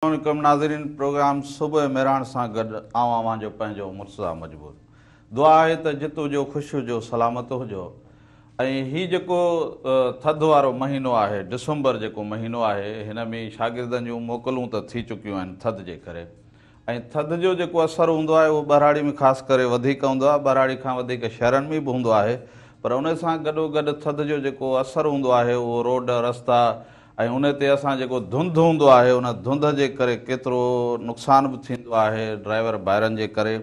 عليڪم ناظرين پروگرام صبح مهراڻ سان گڏ آئون اوهان جو پنهنجو مرتضيٰ مجبور. دعا آهي ته جت هجو خوش هجو سلامت هجو ۽ هي جيڪو ٿڌ وارو مهينو آهي ڊسمبر جيڪو مهينو آهي هن ۾ شاگردن جون موڪلون ته ٿي چڪيون آهن ٿڌ جي ڪري ۽ ٿڌ جو جيڪو اثر هوندو آهي اهو ٻهراڙي ۾ خاص ڪري وڌيڪ هوندو آهي، ٻهراڙي کان وڌيڪ شهرن ۾ به هوندو آهي پر ان سان گڏوگڏ ٿڌ جو جيڪو اثر هوندو آهي اهو روڊ رستا ۽ ان تي اسان جيڪو ڌنڌ هوندو آهي ان ڌنڌ جي ڪري ڪيترو نقصان به ٿيندو آهي ڊرائيور ڀائرن جي ڪري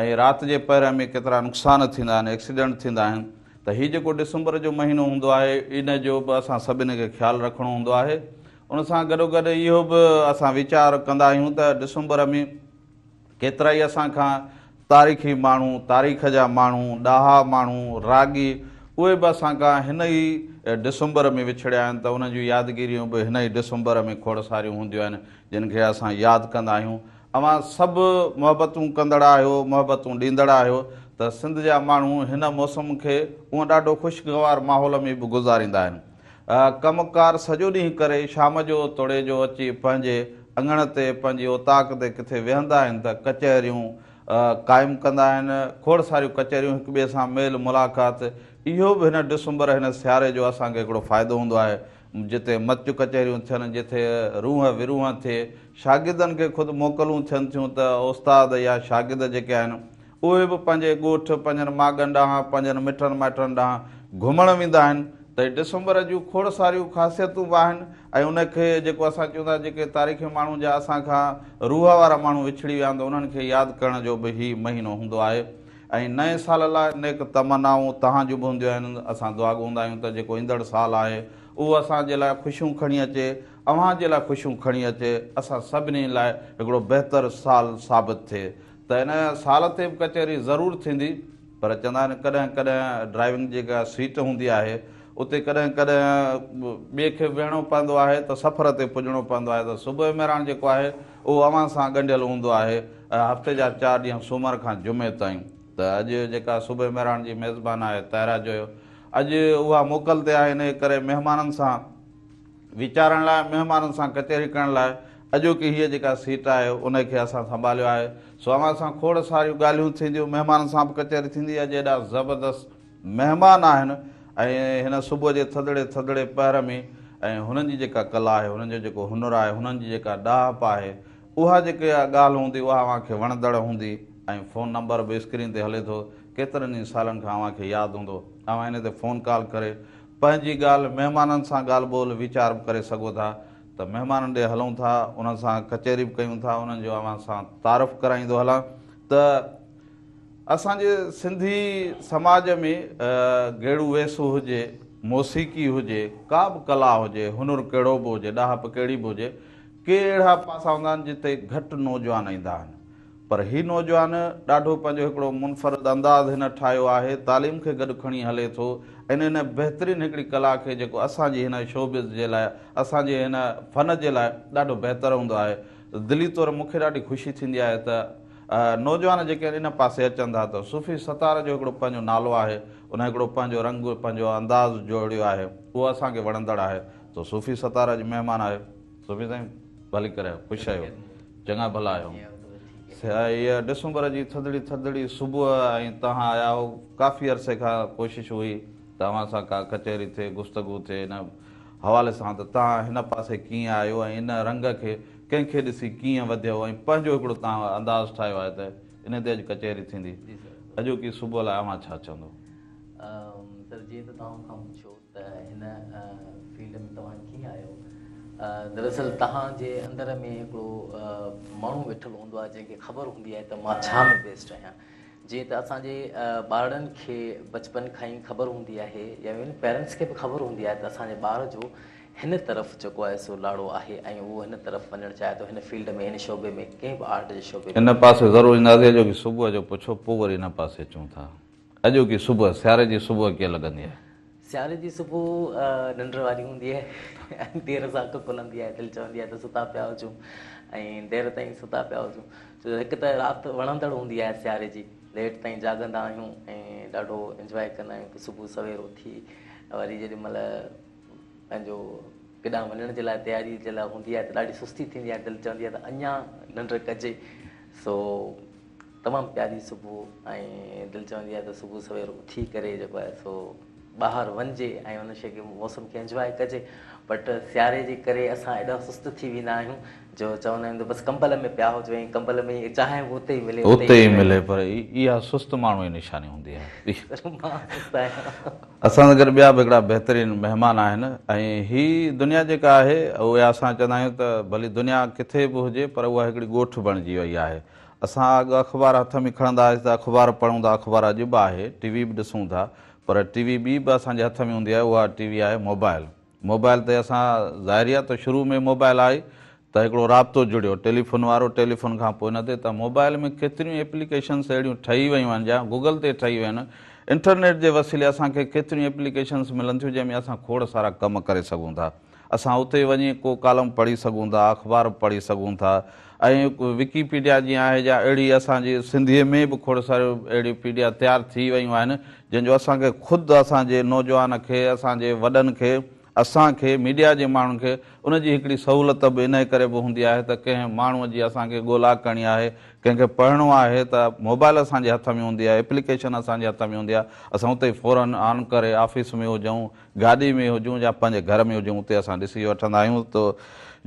۽ رات جي پهر ۾ ڪيترا نقصان ٿيندا آهن ايڪسيڊنٽ ٿيندا آهن ته هي جيڪو ڊسمبر جو مهينو هوندو آهي ان جو به اسان سڀني کي خيال رکڻو هوندو آهي. ان سان گڏوگڏ اهو به اسان ويچار ڪندا آهيون ته ڊسمبر ۾ ڪيترائي اسان کان تاريخي ماڻهو، تاريخ جا ماڻهو، ڏاها ماڻهو، راڳي اهي به اسان کان هن ئي ڊسمبر ۾ وڇڙيا آهن ته انهن جون يادگيريون به هن ئي ڊسمبر ۾ کوڙ ساريون هونديون آهن جن کي اسان ياد ڪندا آهيون. اوهان سڀ محبتون ڪندڙ آهيو، محبتون ڏيندڙ آهيو ته سنڌ جا ماڻهو هن موسم کي هونء ڏاڍو خوشگوار ماحول ۾ به گذاريندا آهن. ڪم ڪار سڄو ڏينهن ڪري شام جو توڙي جو اچي پنهنجي اڱڻ تي پنهنجي اوطاق تي ڪٿي ويهندا آهن ته ڪچهريون قائم ڪندا آهن کوڙ ساريون ڪچهريون هڪ ٻئي سان ميل ملاقات اهو به هن ڊسمبر هن سياري جو اسان کي هڪڙو فائدو هوندو آهي جتي مچ ڪچهريون ٿين جتي رونهه ورونهه ٿئي شاگردن کي خود موڪلون ٿين ٿيون ته استاد يا شاگرد جيڪي آهن اهي به پنهنجي ڳوٺ، پنهنجن ماڳن ڏانهن، پنهنجن مٽن مائٽن ڏانهن گهمڻ ويندا آهن ته ڊسمبر جون کوڙ ساريون خاصيتون به آهن ۽ ان کي جيڪو اسان چون ٿا جيڪي تاريخي ماڻهو جا اسان کان روح وارا ماڻهو وڇڙي ويا آهن ته انهن کي ياد ڪرڻ جو به هي مهينو هوندو آهي ۽ نئين سال لاء نيڪ تمنائون توهان جون به هونديون آهن اسان دعاگو هوندا آهيون ته جيڪو ايندڙ سال آهي اهو اسان جي لاء خوشيون کڻي اچي اوهان جي لاء خوشيون کڻي اچي اسان سڀني لاء هڪڙو بهتر سال ثابت ٿئي ته ان سال تي به ڪچهري ضرور ٿيندي پر چوندا آهن ڪڏهن ڪڏهن ڊرائيونگ جيڪا سيٽ هوندي آهي اتي ڪڏهن ڪڏهن ٻئي کي ويهڻو پوندو آهي ته سفر تي پڄڻو پوندو آهي ته صبح مهراڻ جيڪو آهي اهو اوهان سان ڳنڍيل هوندو آهي هفتي جا چار ڏينهن سومر کان جمعي تائين ته اڄ جيڪا صبح مهراڻ جي ميزبان آهي طاهره جويو اڄ اها موڪل تي آهي انهي ڪري مهمانن سان ويچارڻ لاء، مهمانن سان ڪچهري ڪرڻ لاء اڄوڪي هيء جيڪا سيٽ آهي، ان کي اسان سنڀاليو آهي. سو اوهان سان کوڙ ساريون ڳالهيون ٿينديون، مهمانن سان به ڪچهري ٿيندي. اڄ ايڏا زبردست مهمان آهن ۽ هن صبح جي ٿڌڙي ٿڌڙي پهر ۾ ۽ هنن جي جيڪا ڪلا آهي، هنن جو جيڪو هنر آهي، هنن جي جيڪا ڏاهپ آهي، اها جيڪا ڳالهه هوندي، اها اوهان کي وڻندڙ هوندي ۽ فون نمبر به اسڪرين تي هلي ٿو، ڪيترن ئي سالن کان اوهان کي ياد هوندو. اوهان ان تي فون ڪال ڪري پنهنجي ڳالهه مهمانن سان ڳالهه ٻولهه ويچار به ڪري سگهو ٿا ته مهمانن ڏي هلون ٿا انهن سان ڪچهري به ڪيون ٿا انهن جو اوهان سان تعارف ڪرائيندو هلان ته اسان جي سنڌي سماج ۾ گيڙو ويس هجي موسيقي هجي ڪا به ڪلا هجي هنر ڪهڙو به هجي ڏاهپ ڪهڙي به هجي ڪي اهڙا پاسا هوندا آهن جتي گهٽ نوجوان ايندا آهن پر هي نوجوان ڏاڍو پنهنجو هڪڙو منفرد انداز هن ٺاهيو آهي، تعليم کي گڏ کڻي هلي ٿو ۽ هن بهترين هڪڙي ڪلا کي جيڪو اسان جي هن شوبز جي لاء اسان جي هن فن جي لاء ڏاڍو بهتر هوندو آهي. دلي طور مون کي ڏاڍي خوشي ٿيندي آهي ته نوجوان جيڪي آهن ان پاسي اچن ٿا ته صوفي ستار جو هڪڙو پنهنجو نالو آهي، ان هڪڙو پنهنجو رنگ پنهنجو انداز جوڙيو آهي اهو اسان کي وڻندڙ آهي ته صوفي ستار اڄ مهمان آهي. صوفي سائين ڀلي ڪري آيو خوش آهيو چڱا ڀلا آهيو هيء ڊسمبر جي ٿڌڙي ٿڌڙي صبح ۽ توهان آيا آهو ڪافي عرصي کان ڪوشش هئي ته اوهان سان ڪا ڪچهري ٿئي گفتگو ٿئي ان حوالي سان ته توهان هن پاسي ڪيئن آيو ۽ ان رنگ کي ڪنهن کي ڏسي ڪيئن وڌيو ۽ پنهنجو هڪڙو توهان انداز ٺاهيو آهي ته ان تي اڄ ڪچهري ٿيندي اڄوڪي صبح لاء اوهان ڇا چوندو؟ سر جيئن ته توهان مون کان پڇيو ته هن فيلڊ ۾ توهان ڪيئن آيو؟ دراصل توهان جي اندر ۾ هڪڙو ماڻهو ويٺل هوندو آهي جنهن کي خبر هوندي آهي ته مان ڇا ۾ بيسٽ آهيان. جيئن ته اسان جي ٻارڙن کي بچپن کان ئي خبر هوندي آهي يا ايون پيرنٽس کي به خبر هوندي آهي ته اسان جي ٻار جو هن طرف جيڪو آهي سو لاڙو آهي ۽ اهو هن طرف وڃڻ چاهي ٿو هن فيلڊ ۾ هن شعبي ۾ ڪنهن به آرٽ جي شعبي ۾. ان پاسي ضرور اينداسين اڄوڪي صبح جو پڇو پوء وري ان پاسي اچون ٿا. اڄوڪي صبح سياري جي صبح ڪيئن لڳندي آهي؟ سياري جي صبح ننڊ واري هوندي آهي ۽ دير سان اک کلندي آهي دل چوندي آهي ته ستا پيا هجون ۽ دير تائين ستا پيا هجون ڇو جو هڪ ته رات وڻندڙ هوندي آهي سياري جي ليٽ تائين جاڳندا آهيون ۽ ڏاڍو انجواء ڪندا آهيون ته صبح سوير اٿي وري جيڏي مهل پنهنجو ڪيڏانهن وڃڻ جي لاء تياري جي لاء هوندي آهي ته ڏاڍي سستي ٿيندي آهي دل چوندي آهي ته اڃا ننڊ ڪجي سو تمام پياري صبح ۽ دل چوندي آهي ته صبح سوير اٿي ڪري جيڪو آهي سو ٻاهر وڃجي ۽ ان شي کي موسم کي انجواء ڪجي بٽ سياري جي ڪري اسان ايڏا سست ٿي ويندا آهيون جو چوندا آهيون ته بس ڪمبل ۾ پيا هجو ۽ ڪمبل ۾ ئي چانهه به اتي ئي ملي اتي ئي ملي پر اها سست ماڻهو جي نشاني هوندي آهي. مان سست آهيان. اسان سان گڏ ٻيا به هڪڙا بهترين مهمان آهن ۽ هي دنيا جيڪا آهي اها اسان چوندا آهيون ته ڀلي دنيا ڪٿي به هجي پر اها هڪڙي ڳوٺ بڻجي وئي آهي. اسان اڳ اخبار هٿ ۾ کڻندا هئاسين ته اخبار پڙهون ٿا اخبار اڄ به آهي ٽي وي به ڏسون ٿا پر ٽي وي ٻي به اسان جي هٿ ۾ هوندي آهي اها ٽي وي آهي موبائل. موبائل تي اسان ظاهري آهي ته شروع ۾ موبائل آئي ته هڪڙو رابطو جڙيو ٽيليفون وارو ٽيليفون کان پوء ان تي ته موبائل ۾ ڪيتريون ايپليڪيشنس اهڙيون ٺهي ويون آهن جا گوگل تي ٺهي ويون آهن انٽرنيٽ جي وسيلي اسان کي ڪيتريون ايپليڪيشنس ملن ٿيون جنهن ۾ اسان کوڙ سارا ڪم ڪري سگهون ٿا اسان اتي وڃي ڪو ڪالم پڙهي سگهون ٿا اخبار به پڙهي سگهون ٿا ۽ وڪي پيڊيا جيئن آهي جا اهڙي اسان جي سنڌيء ۾ به کوڙ ساريون اهڙيون پيڊيا تيار ٿي ويون آهن جنهن جو اسان کي خود اسان جي نوجوان کي اسان جي وڏن کي اسان کي ميڊيا جي ماڻهن کي ان جي هڪڙي سهولت به انهي ڪري به هوندي آهي ته ڪنهن ماڻهوء جي اسان کي ڳولا ڪرڻي آهي ڪنهن کي پڙهڻو آهي ته موبائل اسان جي هٿ ۾ هوندي آهي ايپليڪيشن اسان جي هٿ ۾ هوندي آهي اسان اتي ئي فورن آن ڪري آفيس ۾ هجون گاڏي ۾ هجون يا پنهنجي گهر ۾ هجون اتي اسان ڏسي وٺندا آهيون ته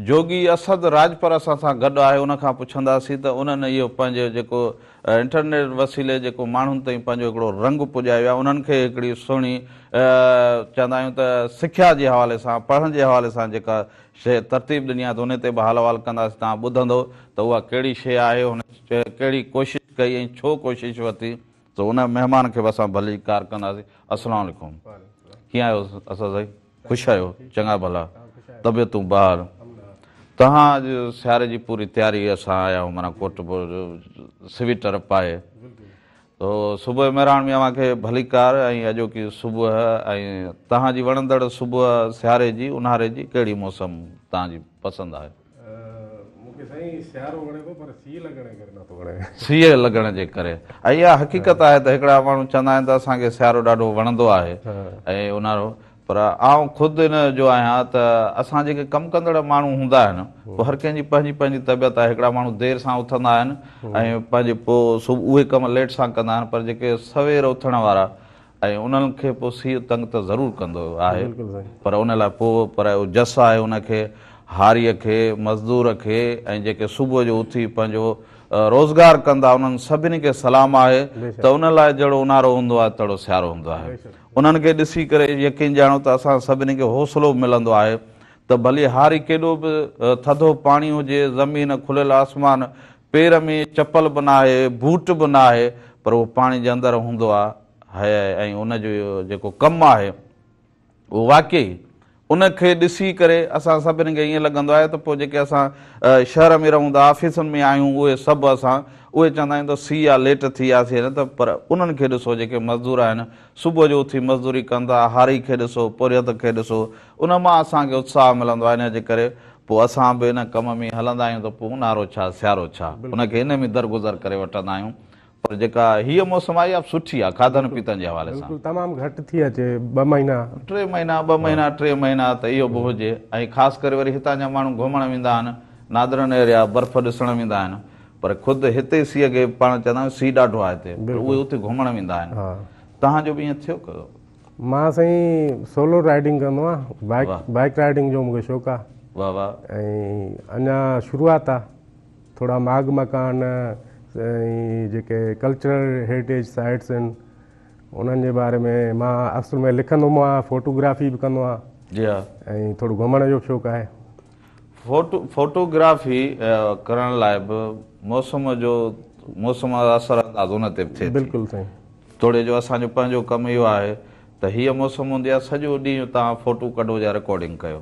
جوڳي اسد راڄپر اسان سان گڏ آهي ان کان پڇنداسين ته انهن اهو پنهنجو جيڪو انٽرنيٽ وسيلي جيڪو ماڻهن تائين پنهنجو هڪڙو رنگ پڄايو آهي انهن کي هڪڙي سهڻي چوندا آهيون ته سکيا جي حوالي سان پڙهڻ جي حوالي سان جيڪا شيء ترتيب ڏني آهي ته ان تي به حال احوال ڪنداسين توهان ٻڌندو ته اها ڪهڙي شيء آهي هن ڪهڙي ڪوشش ڪئي ۽ ڇو ڪوشش ورتي ته ان مهمان کي به اسان ڀليڪار ڪنداسين. السلام عليڪم ڪيئن آهيو اسد سائين خوش آهيو چڱا ڀلا طبيعتون بهار توهان اڄ سياري جي پوري تياري سان آيا آهيو معنيٰ ڪوٽ سويٽر پائي تو صبح مهراڻ ۾ اوهان کي ڀليڪار ۽ اڄوڪي صبح ۽ توهان جي وڻندڙ صبح سياري جي اونهاري جي ڪهڙي موسم توهان جي پسند آهي؟ مون کي سائين سيارو وڻي ٿو پر سيء لڳڻ جي ڪري نٿو وڻي. سيء لڳڻ جي ڪري ۽ اها حقيقت آهي ته هڪڙا ماڻهو چوندا آهن ته اسان کي سيارو ڏاڍو وڻندو آهي ۽ اونهارو پر آئون خود ان جو آهيان ته اسان جيڪي ڪم ڪندڙ ماڻهو هوندا آهن پوء هر ڪنهن جي پنهنجي پنهنجي طبيعت آهي هڪڙا ماڻهو دير سان اٿندا آهن ۽ پنهنجي پوء اهي ڪم ليٽ سان ڪندا آهن پر جيڪي سوير اٿڻ وارا ۽ انهن کي پوء سيء تنگ ته ضرور ڪندو آهي پر ان لاء پوء پر اهو جس آهي ان کي هاريء کي مزدور کي ۽ جيڪي صبح جو اٿي پنهنجو روزگار ڪن ٿا انهن سڀني کي سلام آهي ته ان لاء جهڙو اونهارو هوندو آهي تهڙو سيارو هوندو آهي انهن کي ڏسي ڪري يقين ڄاڻو ته اسان سڀني کي حوصلو ملندو آهي ته ڀلي هاري ڪيڏو به ٿڌو پاڻي هجي زمين کليل آسمان پير ۾ چپل به ناهي بوٽ به ناهي پر اهو پاڻي جي اندر هوندو آهي ۽ ان جو جيڪو ڪم آهي اهو واقعي ان کي ڏسي ڪري اسان سڀني کي ائين لڳندو آهي ته پوء جيڪي اسان شهر ۾ رهون ٿا آفيسن ۾ آهيون اهي سڀ اسان اهي چوندا آهيون ته سيء آ ليٽ ٿي وياسين نه ته پر انهن کي ڏسو جيڪي مزدور آهن صبح جو اٿي مزدوري ڪن ٿا هاري کي ڏسو پورهيت کي ڏسو ان مان اسان کي اتساهه ملندو آهي ان جي ڪري پوء اسان به ان ڪم ۾ هلندا آهيون ته پوء اونهارو ڇا سيارو ڇا ان کي ان ۾ درگذر ڪري وٺندا آهيون پر جيڪا هيء موسم آهي اها به سٺي آهي کاڌن پيتن جي حوالي سان. بلڪل تمام گهٽ ٿي اچي ٻه مهينا. ٽي مهينا ٻه مهينا ٽي مهينا ته اهو به هجي ۽ خاص ڪري وري هتان جا ماڻهو گهمڻ ويندا آهن نادرن ايريا برف ڏسڻ ويندا آهن پر خود هتي سيء کي پاڻ چوندا آهيون سيء ڏاڍو آهي هتي پر اهي اتي گهمڻ ويندا آهن توهان جو به ائين ٿيو ڪيو. مان سائين سولو رائيڊنگ ڪندو آهيان بائيڪ بائيڪ رائيڊنگ جو مونکي شوق آهي واه واه ۽ اڃا شروعات آهي ٿورا ماڳ مڪان ۽ جيڪي ڪلچرل هيريٽيج سائيٽس آهن انهن جي باري ۾ مان اصل ۾ لکندو به آهيان فوٽوگرافي به ڪندو آهيان جي ها ۽ ٿورو گهمڻ جو به شوق آهي. فوٽو فوٽوگرافي ڪرڻ لاء به موسم جو موسم جو اثر انداز ان تي به ٿئي ٿي. بلڪل سائين. توڙي جو اسان جو پنهنجو ڪم اهو آهي ته هيء موسم هوندي آهي سڄو ڏينهن توهان فوٽو ڪڍو يا رڪارڊنگ ڪيو.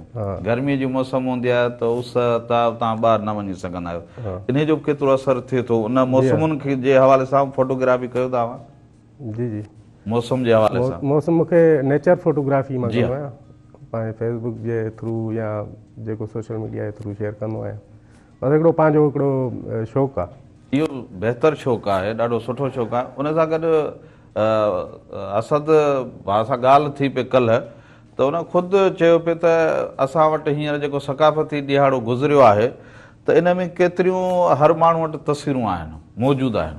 گرميء جي موسم هوندي آهي ته اس تاء توهان ٻاهر نه وڃي سگهندا آهيو. انهيء جو به ڪيترو اثر ٿئي ٿو. ان موسمن جي حوالي سان به فوٽوگرافي ڪيو ٿا اوهان؟ جي جي. موسم جي حوالي سان. موسم مون کي نيچر فوٽوگرافي مان ڪندو آهيان. پنهنجي فيس بڪ جي ٿرو يا جيڪو سوشل ميڊيا جي ٿرو شيئر ڪندو آهيان. بس هڪڙو پنهنجو هڪڙو شوق آهي. اهو بهتر شوق آهي، ڏاڍو سٺو شوق آهي. ان سان گڏ اسد ڀاء سان ڳالهه ٿي پئي ڪلهه ته ته ان خود چيو پئي ته اسان وٽ هينئر جيڪو ثقافتي ڏهاڙو گذريو آهي ته ان ۾ ڪيتريون هر ماڻهو وٽ تصويرون آهن موجود آهن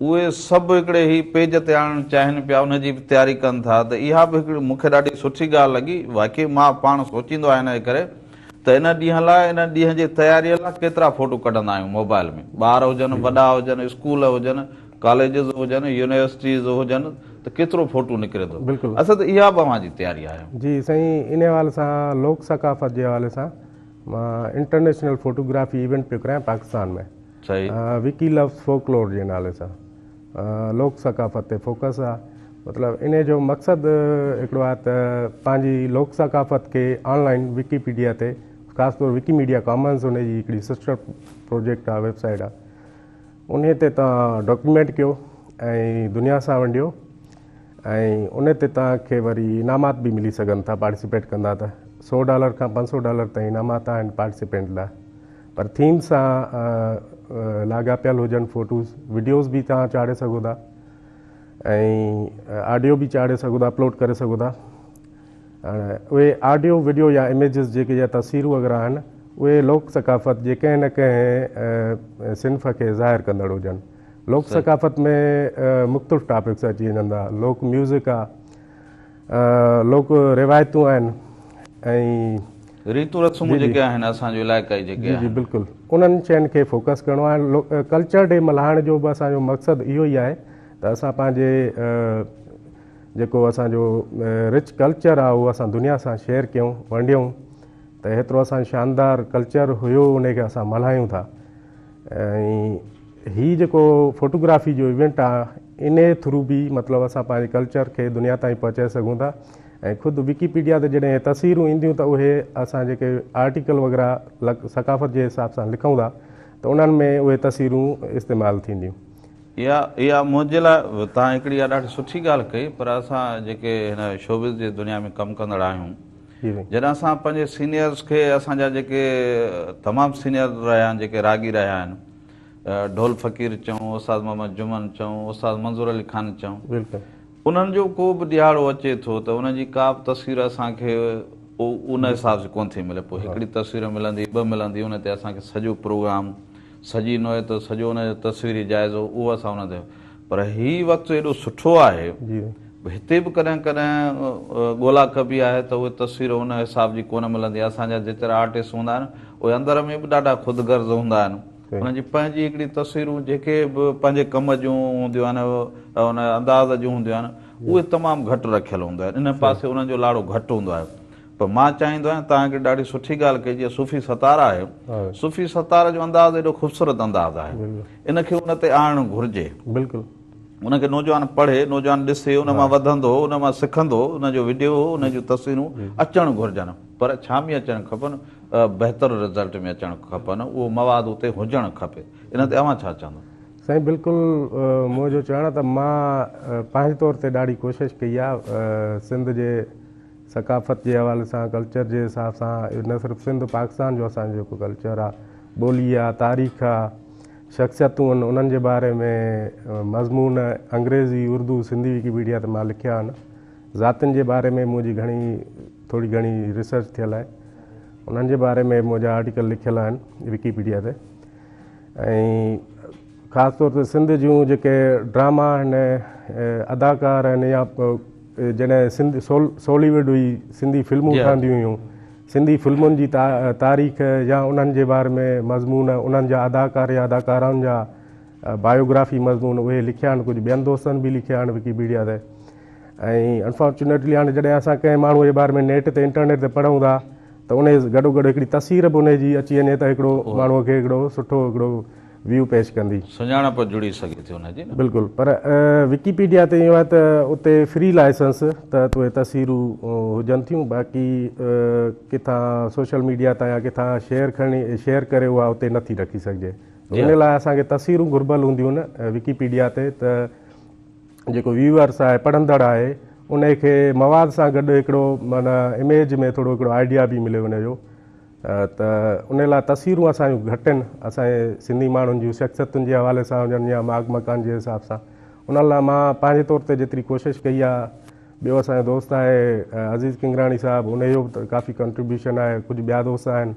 اهي سڀ هڪڙي هي پيج تي آڻڻ چاهين پيا ان جي به تياري ڪن ٿا ته اها به هڪڙي مون کي ڏاڍي سٺي ڳالهه لڳي واقعي مان پاڻ سوچيندو آهيان ان جي ڪري ته ان ڏينهن لاء ان ڏينهن جي تياري لاء ڪيترا فوٽو ڪڍندا آهيون موبائل ۾ ٻار هجن وڏا هجن اسڪول هجن ڪاليجز هجن يونيورسٽيز هجن ته ڪيترو فوٽو نڪري ٿو بلڪل اصل ته اها به اوهان جي تياري آهي. جي سائين ان حوالي سان لوڪ ثقافت جي حوالي سان مان انٽرنيشنل فوٽوگرافي ايونٽ پيو ڪرايان پاڪستان ۾ صحيح. وڪي لوز فوڪلور جي نالي سان لوڪ ثقافت تي فوڪس آ مطلب ان جو مقصد هڪڙو آ ته پنهنجي لوڪ ثقافت کي آن لائن وڪيپيڊيا تي خاص طور وڪي ميڊيا ڪامنز ان جي هڪڙي سسٽر پروجيڪٽ آ ويب سائيٽ آ انهي تي توهان ڊاڪيومينٽ ڪيو ۽ دنيا سان ونڊيو ۽ ان تي توهان کي وري انعامات به ملي سگهن ٿا پارٽيسپيٽ ڪندا ته سو ڊالر کان 500 ڊالر تائين انعامات آهن پارٽيسپينٽ لاء پر ٿيم سان لاڳاپيل هجن فوٽوز وڊيوز به توهان چاڙهي سگهو ٿا ۽ آڊيو به چاڙهي سگهو ٿا اپلوڊ ڪري سگهو ٿا اهي آڊيو وڊيو يا اميجز جيڪي يا تصويرون وغيره آهن اهي لوڪ ثقافت جي ڪنهن نه ڪنهن صنف کي ظاهر ڪندڙ هجن. لوڪ ثقافت ۾ مختلف ٽاپڪس اچي وڃن ٿا لوڪ ميوزڪ آ، لوڪ روايتون آهن ۽. ريتون رسمون جيڪي آهن اسان جون علائقائي جيڪي آهن. جي جي بلڪل انهن شين کي فوڪس ڪرڻو آهي. ڪلچر ڊي ملهائڻ جو به اسان جو مقصد اهو ئي آهي ته اسان پنهنجي جيڪو اسان جو رچ ڪلچر آ اهو اسان دنيا سان شيئر ڪيون ونڊيون ته هيترو اسان جو شاندار ڪلچر هيو ان کي اسان ملهايون ٿا ۽ هي جيڪو فوٽوگرافي جو ايونٽ آ ان ٿرو به مطلب اسان پنهنجي ڪلچر کي دنيا تائين پهچائي سگهون ٿا ۽ خود وڪيپيڊيا تي جڏهن تصويرون اينديون ته اهي اسان جيڪي آرٽيڪل وغيره ثقافت جي حساب سان لکون ٿا ته انهن ۾ اهي تصويرون استعمال ٿينديون. اها اها منهنجي لاء توهان هڪڙي اها ڏاڍي سٺي ڳالهه ڪئي پر اسان جيڪي هن شوبز جي دنيا ۾ ڪم ڪندڙ آهيون جڏهن اسان پنهنجي سينيئرز کي اسان جا جيڪي تمام سينيئر رهيا آهن جيڪي راڳي رهيا آهن ڍول فقير چئون استاد محمد جمن چئون استاد منظور علي خان چئون انهن جو ڪو به ڏهاڙو اچي ٿو ته انهن جي ڪا به تصوير اسان کي ان حساب سان ڪونه ٿي ملي پوء هڪڙي تصوير ملندي ٻه ملندي ان تي اسان کي سڄو پروگرام سڄي نوعيت سڄو ان جو تصويري جائزو اهو اسان ان تي پر هي وقت ايڏو سٺو آهي هتي به ڪڏهن ڪڏهن ڳولا ڪبي آهي ته اهي تصوير ان حساب جي ڪونه ملندي اسان جا جيترا آرٽسٽ هوندا آهن اهي اندر ۾ به ڏاڍا خود غرض هوندا آهن انهن جي پنهنجي هڪڙي تصويرون جيڪي به پنهنجي ڪم جون هونديون آهن ان انداز جون هونديون آهن اهي تمام گهٽ رکيل هونديون آهن ان پاسي انهن جو لاڙو گهٽ هوندو آهي پر مان چاهيندو آهيان توهان هڪڙي ڏاڍي سٺي ڳالهه ڪئي جيئن صوفي ستار آهي صوفي ستار جو انداز ايڏو خوبصورت انداز آهي ان کي ان تي آڻڻ گهرجي بلڪل ان کي نوجوان پڙهي نوجوان ڏسي ان مان وڌندو ان مان سکندو ان جو وڊيو ان جون تصويرون اچڻ گهرجن پر ڇا ۾ اچڻ کپن بهتر رزلٽ ۾ اچڻ کپن اهو مواد اتي هجڻ کپي ان تي اوهان ڇا چوندو. سائين بلڪل منهنجو چوڻ آهي ته مان پنهنجي طور تي ڏاڍي ڪوشش ڪئي آهي سنڌ جي ثقافت جي حوالي سان ڪلچر جي حساب سان نه صرف سنڌ پاڪستان جو اسان جو جيڪو ڪلچر آ ٻولي آ تاريخ آ شخصيتون آهن انهن جي باري ۾ مضمون انگريزي اردو سنڌي وڪيپيڊيا تي مان لکيا آهن ذاتين جي باري ۾ منهنجي گهڻي ٿوري گهڻي ريسرچ ٿيل آهي انهن جي باري ۾ منهنجا آرٽيڪل لکيل آهن وڪيپيڊيا تي ۽ خاص طور تي سنڌ جون جيڪي ڊراما آهن اداڪار آهن يا جڏهن سنڌ سوليووڊ هئي سنڌي فلمون ٺهنديون هيون سنڌي فلمن جي تاريخ يا انهن جي باري ۾ مضمون انهن جا اداڪار يا اداڪارائن جا بايوگرافي مضمون اهي لکيا آهن ڪجهه ٻين دوستن به لکيا آهن وڪيپيڊيا تي ۽ انفارچونيٽلي هاڻي جڏهن اسان ڪنهن ماڻهوء جي باري ۾ نيٽ تي انٽرنيٽ تي پڙهون ٿا ته انهي گڏو گڏ هڪڙي تصوير به انهي جي اچي وڃي ته هڪڙو ماڻهوء کي هڪڙو سٺو هڪڙو ويو پيش ڪندي. سڃاڻپ جڙي سگهي ٿي ان جي نه. بلڪل پر وڪيپيڊيا تي اهو آهي ته اتي فري لائسنس تحت اهي تصويرون هجن ٿيون باقي ڪٿان سوشل ميڊيا تان يا ڪٿان شيئر کڻي شيئر ڪري اها اتي نٿي رکي سگهجي ان لاء اسان کي تصويرون گهربل هونديون آهن وڪيپيڊيا تي ته جيڪو ويوئرس آهي پڙهندڙ آهي انهي کي مواد سان گڏ هڪڙو معنيٰ اميج ۾ ٿورو هڪڙو آئيڊيا به ملي ان جو ته ان لاء تصويرون اسان جون گهٽ آهن اسان جي سنڌي ماڻهن جون شخصيتن جي حوالي سان هجن يا ماڳ مڪان جي حساب سان انهن لاء مان پنهنجي طور تي جيتري ڪوشش ڪئي آهي ٻيو اسان جو دوست آهي عزيز ڪنگراڻي صاحب ان جو به ڪافي ڪنٽريبيوشن آهي ڪجهه ٻيا دوست آهن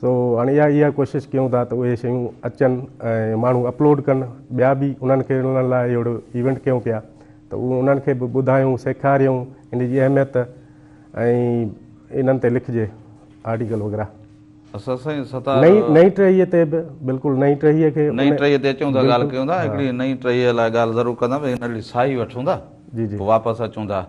سو هاڻي اها اها ڪوشش ڪيون ٿا ته اهي شيون اچن ۽ ماڻهو اپلوڊ ڪن ٻيا به انهن کي انهن لاء اهڙو ايونٽ ڪيون پيا ته اهو انهن کي به ٻڌايون سيکاريون ان جي اهميت ۽ انهن تي لکجي آرٽيڪل وغيره. اسان سائين ستار. نئين نئين ٽهيء تي به بلڪل نئين ٽهيء کي نئين ٽهيء تي اچون ٿا ڳالهه ڪيون ٿا هڪڙي نئين ٽهيء لاء ڳالهه ضرور ڪندا ڀئي ننڍڙي ساهي وٺون ٿا جي جي پوء واپس اچون ٿا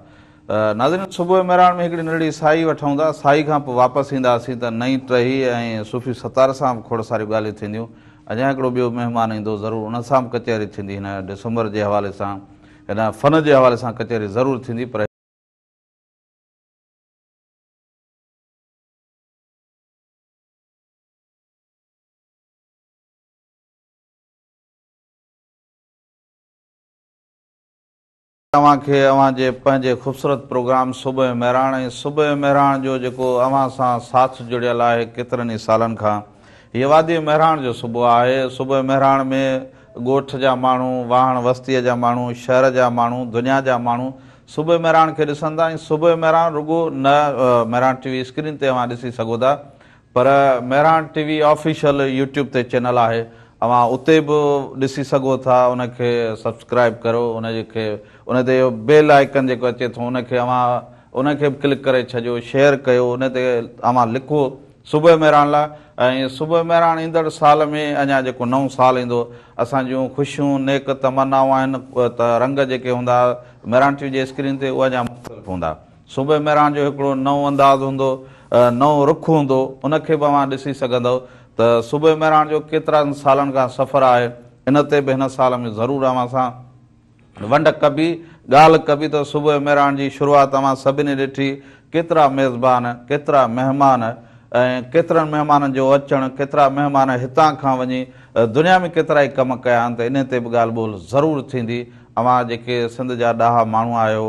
ناظرين صبح مهراڻ ۾ هڪڙي ننڍڙي ساهي وٺون ٿا ساهي کان پوء واپس اينداسين ته نئين ٽهي ۽ صوفي ستار سان به کوڙ ساريون ڳالهيون ٿينديون اڃا هڪڙو ٻيو مهمان ايندو ضرور ان سان به ڪچهري ٿيندي هن ڊسمبر جي حوالي سان هن فن جي حوالي سان ڪچهري ضرور ٿيندي پر اوهان کي اوهان جي پنهنجي خوبصورت پروگرام صبح مهراڻ ۽ صبح مهراڻ جو جيڪو اوهان سان ساٿ جڙيل آهي ڪيترن ئي سالن کان هيء وادي مهراڻ جو صبح آهي صبح مهراڻ ۾ ڳوٺ جا ماڻهو واهڻ وستيء جا ماڻهو شهر جا ماڻهو دنيا جا ماڻهو صبح مهراڻ کي ڏسن ٿا ۽ صبح مهراڻ رڳو نه مهراڻ ٽي وي اسڪرين تي اوهان ڏسي سگهو ٿا پر مهراڻ ٽي وي آفيشل يوٽيوب تي چينل آهي اوهان اتي به ڏسي سگهو ٿا ان کي سبسڪرائب ڪريو ان کي ان تي بيل آئيڪن جيڪو اچي ٿو ان کي اوهان ان کي به ڪلڪ ڪري ڇڏيو شيئر ڪيو ان تي اوهان لکو صبح مهراڻ لاء ۽ صبح مهراڻ ايندڙ سال ۾ اڃا جيڪو نئون سال ايندو اسان جون خوشيون نيڪ تمنائون آهن ته رنگ جيڪي هوندا مهراڻ ٽي وي جي اسڪرين تي اهي اڃا مختلف هوندا صبح مهراڻ جو هڪڙو نئون انداز هوندو، نئون رخ هوندو، ان کي به اوهان ڏسي سگهندؤ ته صبح مهراڻ جو ڪيترن سالن کان سفر آهي، ان تي به هن سال ۾ ضرور اوهان سان ونڊ ڪبي، ڳالهه ڪبي ته صبح مهراڻ جي شروعات اوهان سڀني ڏٺي، ڪيترا ميزبان، ڪيترا مهمان ۽ ڪيترن مهمانن جو اچڻ، ڪيترا مهمان هتان کان وڃي دنيا ۾ ڪيترائي ڪم ڪيا آهن ته انهي تي به ڳالهه ٻولهه ضرور ٿيندي. اوهان جيڪي سنڌ جا ڏاها ماڻهو آهيو،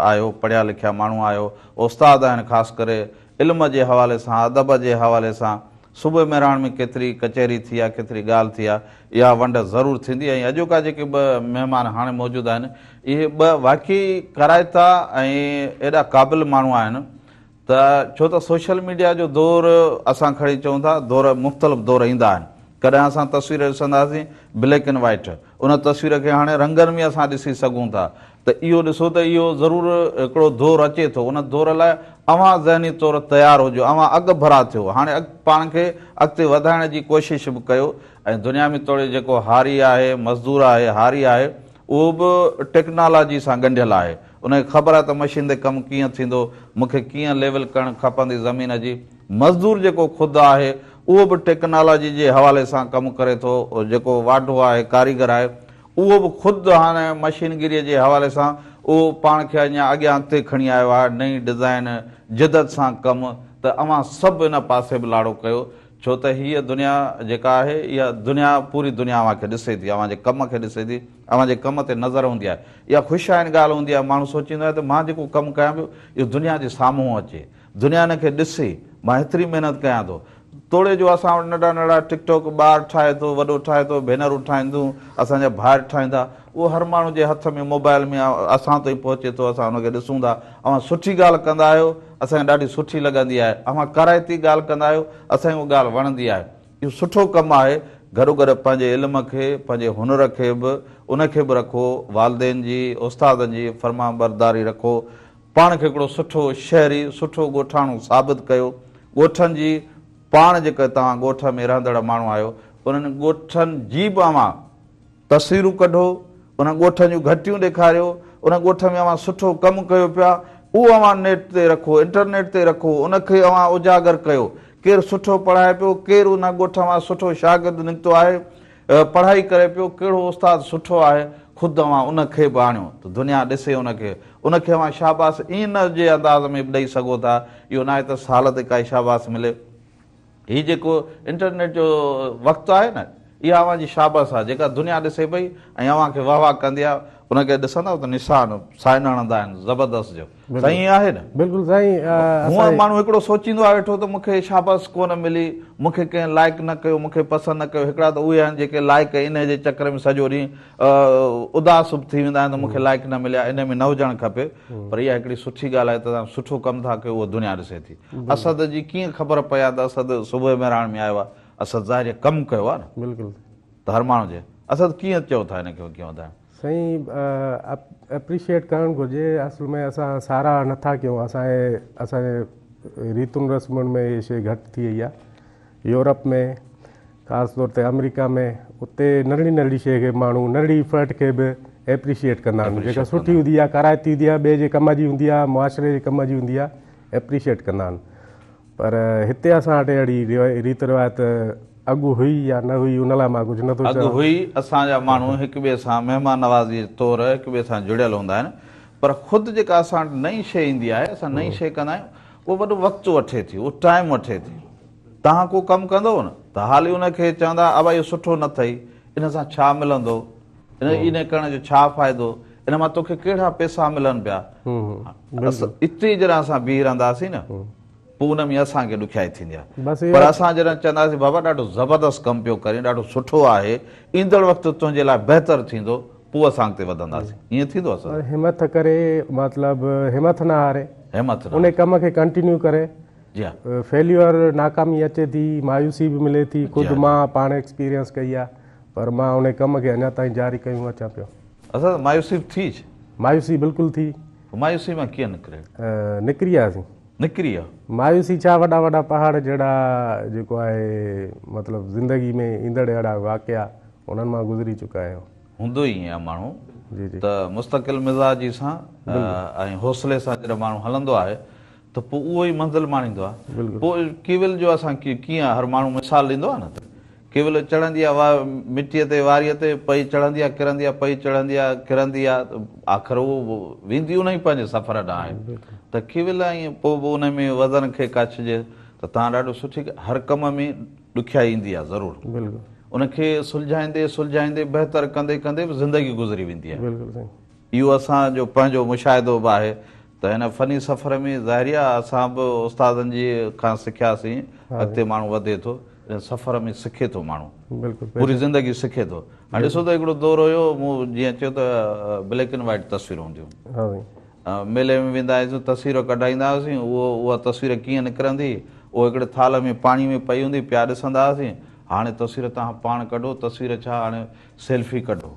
آهيو، پڙهيا لکيا ماڻهو آهيو، استاد آهن خاص ڪري علم جي حوالي سان، ادب جي حوالي سان صبح مهراڻ ۾ ڪيتري ڪچهري ٿي آ، ڪيتري ڳالهه ٿي آ، اها ونڊ ضرور ٿيندي ۽ اڄوڪا جيڪي ٻه مهمان هاڻي موجود آهن، اهي ٻه واقعي ڪارائتا ۽ ايڏا قابل ماڻهو آهن ته ڇو ته سوشل ميڊيا جو دور اسان کڻي چئون ٿا دور مختلف دور ايندا آهن ڪڏهن اسان تصوير ڏسنداسين بليڪ اينڊ وائيٽ ان تصوير کي هاڻي رنگن ۾ اسان ڏسي سگهون ٿا ته اهو ڏسو ته اهو ضرور هڪڙو دور اچي ٿو ان دور لاء اوهان ذهني طور تيار هجو اوهان اڳ ڀرا ٿيو هاڻي پاڻ کي اڳتي وڌائڻ جي ڪوشش به ڪيو ۽ دنيا ۾ توڙي جيڪو هاري آهي مزدور آهي هاري آهي اهو به ٽيڪنالاجي سان ڳنڍيل آهي. ان کي خبر آهي ته مشين تي ڪم ڪيئن ٿيندو، مون کي ڪيئن ليول ڪرڻ کپندي زمين جي. مزدور جيڪو خود آهي، اهو به ٽيڪنالاجي جي حوالي سان ڪم ڪري ٿو. جيڪو واڍو آهي، ڪاريگر آهي، اهو به خود هاڻي مشينگيريء جي حوالي سان اهو پاڻ کي اڃا اڳيان اڳتي کڻي آيو آهي. نئين ڊزائين، جدت سان ڪم ته اوهان سڀ ان پاسي به لاڙو ڪيو. ڇو ته هيء دنيا جيڪا آهي، اها دنيا پوري دنيا اوهان کي ڏسي ٿي، اوهان جي ڪم کي ڏسي ٿي، اوهان جي ڪم تي نظر هوندي آهي. اها خوش آئند ڳالهه هوندي آهي، ماڻهو سوچيندو آهي ته مان جيڪو ڪم ڪيان پيو، اهو دنيا جي سامهون اچي، دنيا ان کي ڏسي، مان هيتري محنت ڪيان ٿو. توڙي جو اسان وٽ ننڍا ننڍا ٽڪ ٽاڪ ٻار ٺاهي ٿو، وڏو ٺاهي ٿو، ڀينرون ٺاهين ٿيون، اسان جا ڀائر ٺاهين ٿا، اهو هر ماڻهو جي هٿ ۾ موبائل ۾ اسان تائين پهچي ٿو، اسان ان کي ڏسون ٿا. اوهان سٺي ڳالهه ڪندا آهيو، اسان کي ڏاڍي سٺي لڳندي آهي. اوهان ڪارائتي ڳالهه ڪندا آهيو، اسان کي اها ڳالهه وڻندي آهي. اهو سٺو ڪم آهي. گڏوگڏ پنهنجي علم کي، پنهنجي هنر کي به ان کي به رکو، والدين جي، استادن جي فرمانبرداري رکو. پاڻ کي هڪڙو سٺو شهري، سٺو ڳوٺاڻو ثابت ڪيو. ڳوٺن جي پاڻ جيڪي توهان ڳوٺ ۾ رهندڙ ماڻهو آهيو، انهن ڳوٺن جي به اوهان تصويرون ڪڍو، انهن ڳوٺن جون گهٽيون ڏيکاريو، ان ڳوٺ ۾ اوهان سٺو ڪم ڪيو پيا، اهو اوهان نيٽ تي رکو، انٽرنيٽ تي رکو، ان کي اوهان اجاگر ڪيو، ڪير سٺو پڙهائي پيو، ڪير ان ڳوٺ مان سٺو شاگرد نڪتو آهي، پڙهائي ڪري پيو، ڪهڙو استاد سٺو آهي، خود اوهان ان کي به آڻيو ته دنيا ڏسي ان کي، ان کي اوهان شاباس ان جي انداز ۾ به ڏئي سگهو ٿا، اهو ناهي ته سال تي ڪائي شاباس ملي. هي جيڪو انٽرنيٽ جو وقت آهي نه اها اوهان جي شاباس آهي جيڪا دنيا ڏسي پئي ۽ اوهان کي واهه واهه ڪندي آهي ان کي ڏسندؤ ته نشان سائن هڻندا آهن زبردست جو سائين ائين آهي نه؟ بلڪل سائين. هونئن ماڻهو هڪڙو سوچيندو آهي ويٺو ته مون کي شابس ڪونه ملي، مون کي ڪنهن لائيڪ نه ڪيو، مون کي پسند نه ڪيو، هڪڙا ته اهي آهن جيڪي لائيڪ انهي جي چڪر ۾ سڄو ڏينهن اداس به ٿي ويندا آهن ته مون کي لائيڪ نه مليا، انهي ۾ نه هجڻ کپي پر اها هڪڙي سٺي ڳالهه آهي ته توهان سٺو ڪم ٿا ڪيو اهو دنيا ڏسي ٿي. اسد جي ڪيئن خبر پئي آهي ته اسد صبح مهراڻ ۾ آيو آهي، اسد ظاهر آهي ڪم ڪيو آهي نه. بلڪل. ته هر ماڻهو جي اسد ڪيئن چئو ٿا ان کي ڪيئن وڌائڻ. سائين اپريشيئيٽ ڪرڻ گهرجي اصل ۾ اسان ساراهه نه ٿا ڪيون اسان جي اسان جي ريتن رسمن ۾ اهي شي گهٽ ٿي وئي آهي يورپ ۾ خاص طور تي آمريڪا ۾ اتي ننڍڙي ننڍڙي شي کي ماڻهو ننڍڙي ايفرٽ کي به اپريشيئيٽ ڪندا آهن جيڪا سٺي هوندي آهي ڪارائتي هوندي آهي ٻئي جي ڪم جي هوندي آهي معاشري جي ڪم جي هوندي آهي اپريشيئيٽ ڪندا آهن پر هتي اسان وٽ اهڙي ريت روايت اڳ هئي يا نه هئي ان لاء مان ڪجهه نه ٿو اڳ چوان. هئي، اسان جا ماڻهو هڪ ٻئي سان مهمان نوازيء طور هڪ ٻئي سان جڙيل هوندا آهن پر خود جيڪا اسان وٽ نئين شيء ايندي آهي اسان نئين شيء ڪندا آهيون اهو وڏو وقت وٺي ٿي اهو ٽائيم وٺي ٿي توهان ڪو ڪم ڪندؤ نه ته حالي ان کي چوندا ابا اهو سٺو نه اٿئي ان سان ڇا ملندو ان ان ڪرڻ جو ڇا فائدو ان مان توکي ڪهڙا پئسا ملن پيا اتي جڏهن اسان بيهي رهنداسين نه پوء ان ۾ اسان کي ڏکيائي ٿيندي آهي پر اسان جڏهن چونداسين بابا ڏاڍو زبردست ڪم پيو ڪرين ڏاڍو سٺو آهي ايندڙ وقت تنهنجي لاء بهتر ٿيندو پوء اسان اڳتي وڌنداسين ائين ٿيندو اسان همٿ ڪري مطلب همٿ نه هاري همٿ نه ان ڪم کي ڪنٽينيو ڪري جي ها فيليور ناڪامي اچي ٿي مايوسي به ملي ٿي خود مان پاڻ ايڪسپيرينس ڪئي آهي پر مان ان ڪم کي اڃا تائين جاري ڪيون اچان پيو. اسان مايوسي به ٿي. مايوسي بلڪل ٿي. مايوسي مان ڪيئن نڪري؟ نڪري آياسين. نڪري آ. مايوسي ڇا وڏا وڏا پهاڙ جهڙا جيڪو آهي مطلب زندگي ۾ ايندڙ اهڙا واقعا انهن مان گذري چڪا آهيون. هوندو ئي ائين آ ماڻهو جي جي. ته مستقل مزاجي سان ۽ حوصلي سان جڏهن ماڻهو هلندو آهي ته پوء اهو ئي منزل ماڻيندو آ. پوء ڪيول جو اسان ڪيئن هر ماڻهو مثال ڏيندو آ نه ته ڪيول چڙهندي آ مٽيء تي واريء تي پئي چڙهندي آ ڪرندي آ پئي چڙهندي آ ڪرندي آ آخر اهو ويندي ان ئي پنهنجي سفر ڏانهن آهي ته ڪيول ائين پوء به ان ۾ وزن کي ڪڇجي ته توهان ڏاڍو سٺي هر ڪم ۾ ڏکيائي ايندي آ ضرور ان کي سلجهائيندي سلجهائيندي بهتر ڪندي ڪندي به زندگي گذري ويندي آهي اهو اسان جو پنهنجو مشاهدو به آهي ته هن فني سفر ۾ ظاهري آ اسان به استادن جي کان سکياسين اڳتي ماڻهو وڌي ٿو ان سفر ۾ سکي ٿو ماڻهو پوري زندگي سکي ٿو هاڻي ڏسو ته هڪڙو دور هيو مون جيئن چيو ته بليڪ اينڊ وائيٽ تصويرون هونديون هيون ميلي ۾ ويندا هياسين تصوير ڪڍائيندا هئاسين اهو اها تصوير ڪيئن نڪرندي اهو هڪڙي ٿالهه ۾ پاڻي ۾ پئي هوندي پيا ڏسندا هئاسين هاڻي تصوير توهان پاڻ ڪڍو تصوير ڇا هاڻي سيلفي ڪڍو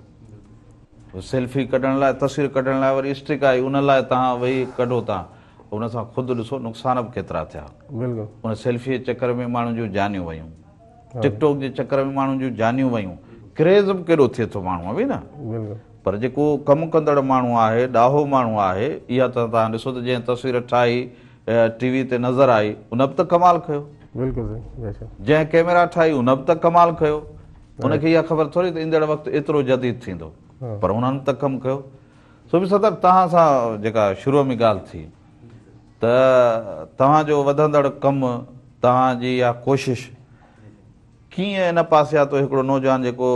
سيلفي ڪڍڻ لاء تصوير ڪڍڻ لاء وري اسٽڪ آئي ان لاء توهان ويهي ڪڍو ٿا ان سان خود ڏسو نقصان به ڪيترا ٿيا بلڪل ان سيلفي جي چڪر ۾ ماڻهن جون جانيون ويون ٽڪ ٽاڪ جي چڪر ۾ ماڻهن جون جانيون ويون ڪريز به ڪيڏو ٿئي ٿو ماڻهو ۾ نه بلڪل پر جيڪو ڪم ڪندڙ ماڻهو آهي ڏاهو ماڻهو آهي اها ته توهان ڏسو ته جنهن تصوير ٺاهي ٽي وي تي نظر آئي ان به ته ڪمال ڪيو بلڪل صحيح بيشڪ جنهن ڪيميرا ٺاهي ان به ته ڪمال ڪيو ان کي اها خبر ٿوري ته ايندڙ وقت ايترو جديد ٿيندو پر انهن ته ڪم ڪيو. صوفي ستار توهان سان جيڪا شروع ۾ ڳالهه ٿي ته توهان جو وڌندڙ ڪم توهان جي اها ڪوشش ڪيئن ان پاسي آتو هڪڙو نوجوان جيڪو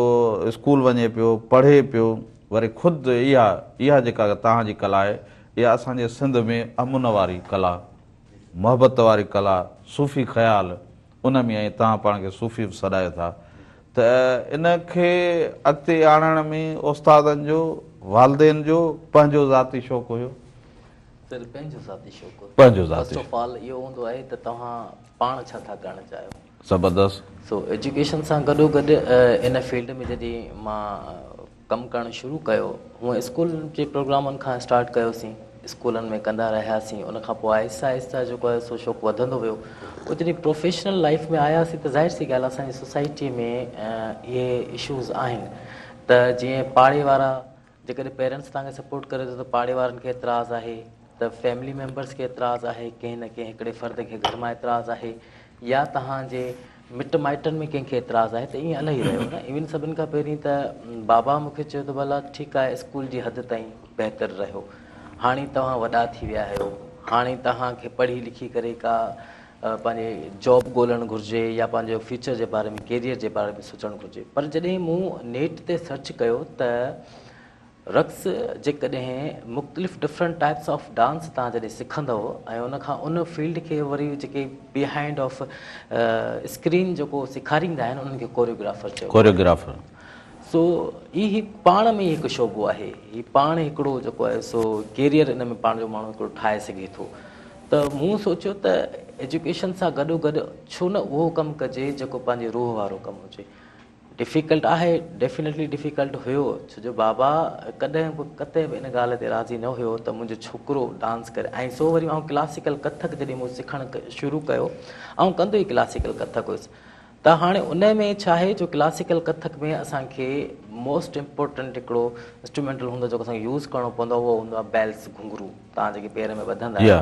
اسڪول وڃي پيو پڙهي پيو وري خود اها اها جيڪا توهان جي ڪلا آهي اها اسان جي سنڌ ۾ امن واري ڪلا محبت واري ڪلا صوفي خيال ان ۾ ۽ توهان پاڻ کي صوفي به سڏايو ٿا ته ان کي اڳتي آڻڻ ۾ استادن جو، والدين جو پنهنجو ذاتي شوق هيو؟ سر پنهنجو ذاتي شوق هيو. پنهنجو ذاتي فرسٽ آف آل اهو هوندو آهي ته توهان پاڻ ڇا ٿا ڪرڻ چاهيو. زبردست. سو ايجوڪيشن سان گڏو گڏ ان فيلڊ ۾ جڏهن مان ڪم ڪرڻ شروع ڪيو. هونء اسڪول جي پروگرامن کان اسٽارٽ ڪيوسين. اسڪولن ۾ ڪندا رهياسين. ان کان پوء آهستي آهستي جيڪو آهي سو شوق وڌندو ويو. پوء جڏهن پروفيشنل لائيف ۾ آياسين ته ظاهر سي ڳالهه اسان جي سوسائٽي ۾ اهي اشوز آهن ته جيئن پاڙي وارا جيڪڏهن پيرنٽس توهان کي سپورٽ ڪري ٿو ته پاڙي وارن کي اعتراض آهي ته فيملي ميمبرس کي اعتراض آهي ڪنهن نه ڪنهن هڪڙي فرد کي گهر مان اعتراض آهي يا توهان جي مٽ مائٽن ۾ ڪنهن کي اعتراض آهي ته ائين الاهي رهيو نه ايون سڀن کان پهرين ته بابا مون کي چيو ته ڀلا ٺيڪ آهي اسڪول جي حد تائين بهتر رهيو هاڻي توهان وڏا ٿي ويا آهيو هاڻي توهان کي پڙهي لکي ڪري ڪا پنهنجي جاب ڳولڻ گهرجي يا پنهنجو فيوچر جي باري ۾ ڪيريئر جي باري ۾ سوچڻ گهرجي پر جڏهن مون نيٽ تي سرچ ڪيو ته. رقص جيڪڏهن مختلف ڊفرنٽ ٽائپس آف ڊانس توهان جڏهن سکندؤ ۽ ان کان ان فيلڊ کي وري جيڪي بيهائنڊ آف اسڪرين جيڪو سيکاريندا آهن انهن کي ڪوريوگرافر چئبو آهي. ڪوريوگرافر. سو هي هي پاڻ ۾ ئي هڪ شعبو آهي. هي پاڻ هڪڙو جيڪو آهي سو ڪيريئر ان ۾ پاڻ جو ماڻهو هڪڙو ٺاهي سگهي ٿو. ته مون سوچيو ته ايجوڪيشن سان گڏو گڏ ڇو نه اهو ڪم ڪجي جيڪو پنهنجي روح وارو ڪم هجي. ڊفيڪلٽ آهي، ڊيفينيٽلي ڊفيڪلٽ هيو، ڇو جو بابا ڪڏهن به قطعي به ان ڳالهه تي راضي نه هيو ته منهنجو ڇوڪرو ڊانس ڪري ۽ سو وري آئون ڪلاسيڪل ڪٿڪ جڏهن مون سکڻ شروع ڪيو آئون ڪندو ئي ڪلاسيڪل ڪٿڪ هيس ته هاڻي ان ۾ ڇا آهي جو ڪلاسيڪل ڪٿڪ ۾ اسان کي موسٽ امپورٽنٽ هڪڙو انسٽرومينٽل هوندو جيڪو اسان کي يوز ڪرڻو پوندو آهي اهو هوندو آهي بيلس گهنگهرو توهان جيڪي پير ۾ ٻڌندا آهيو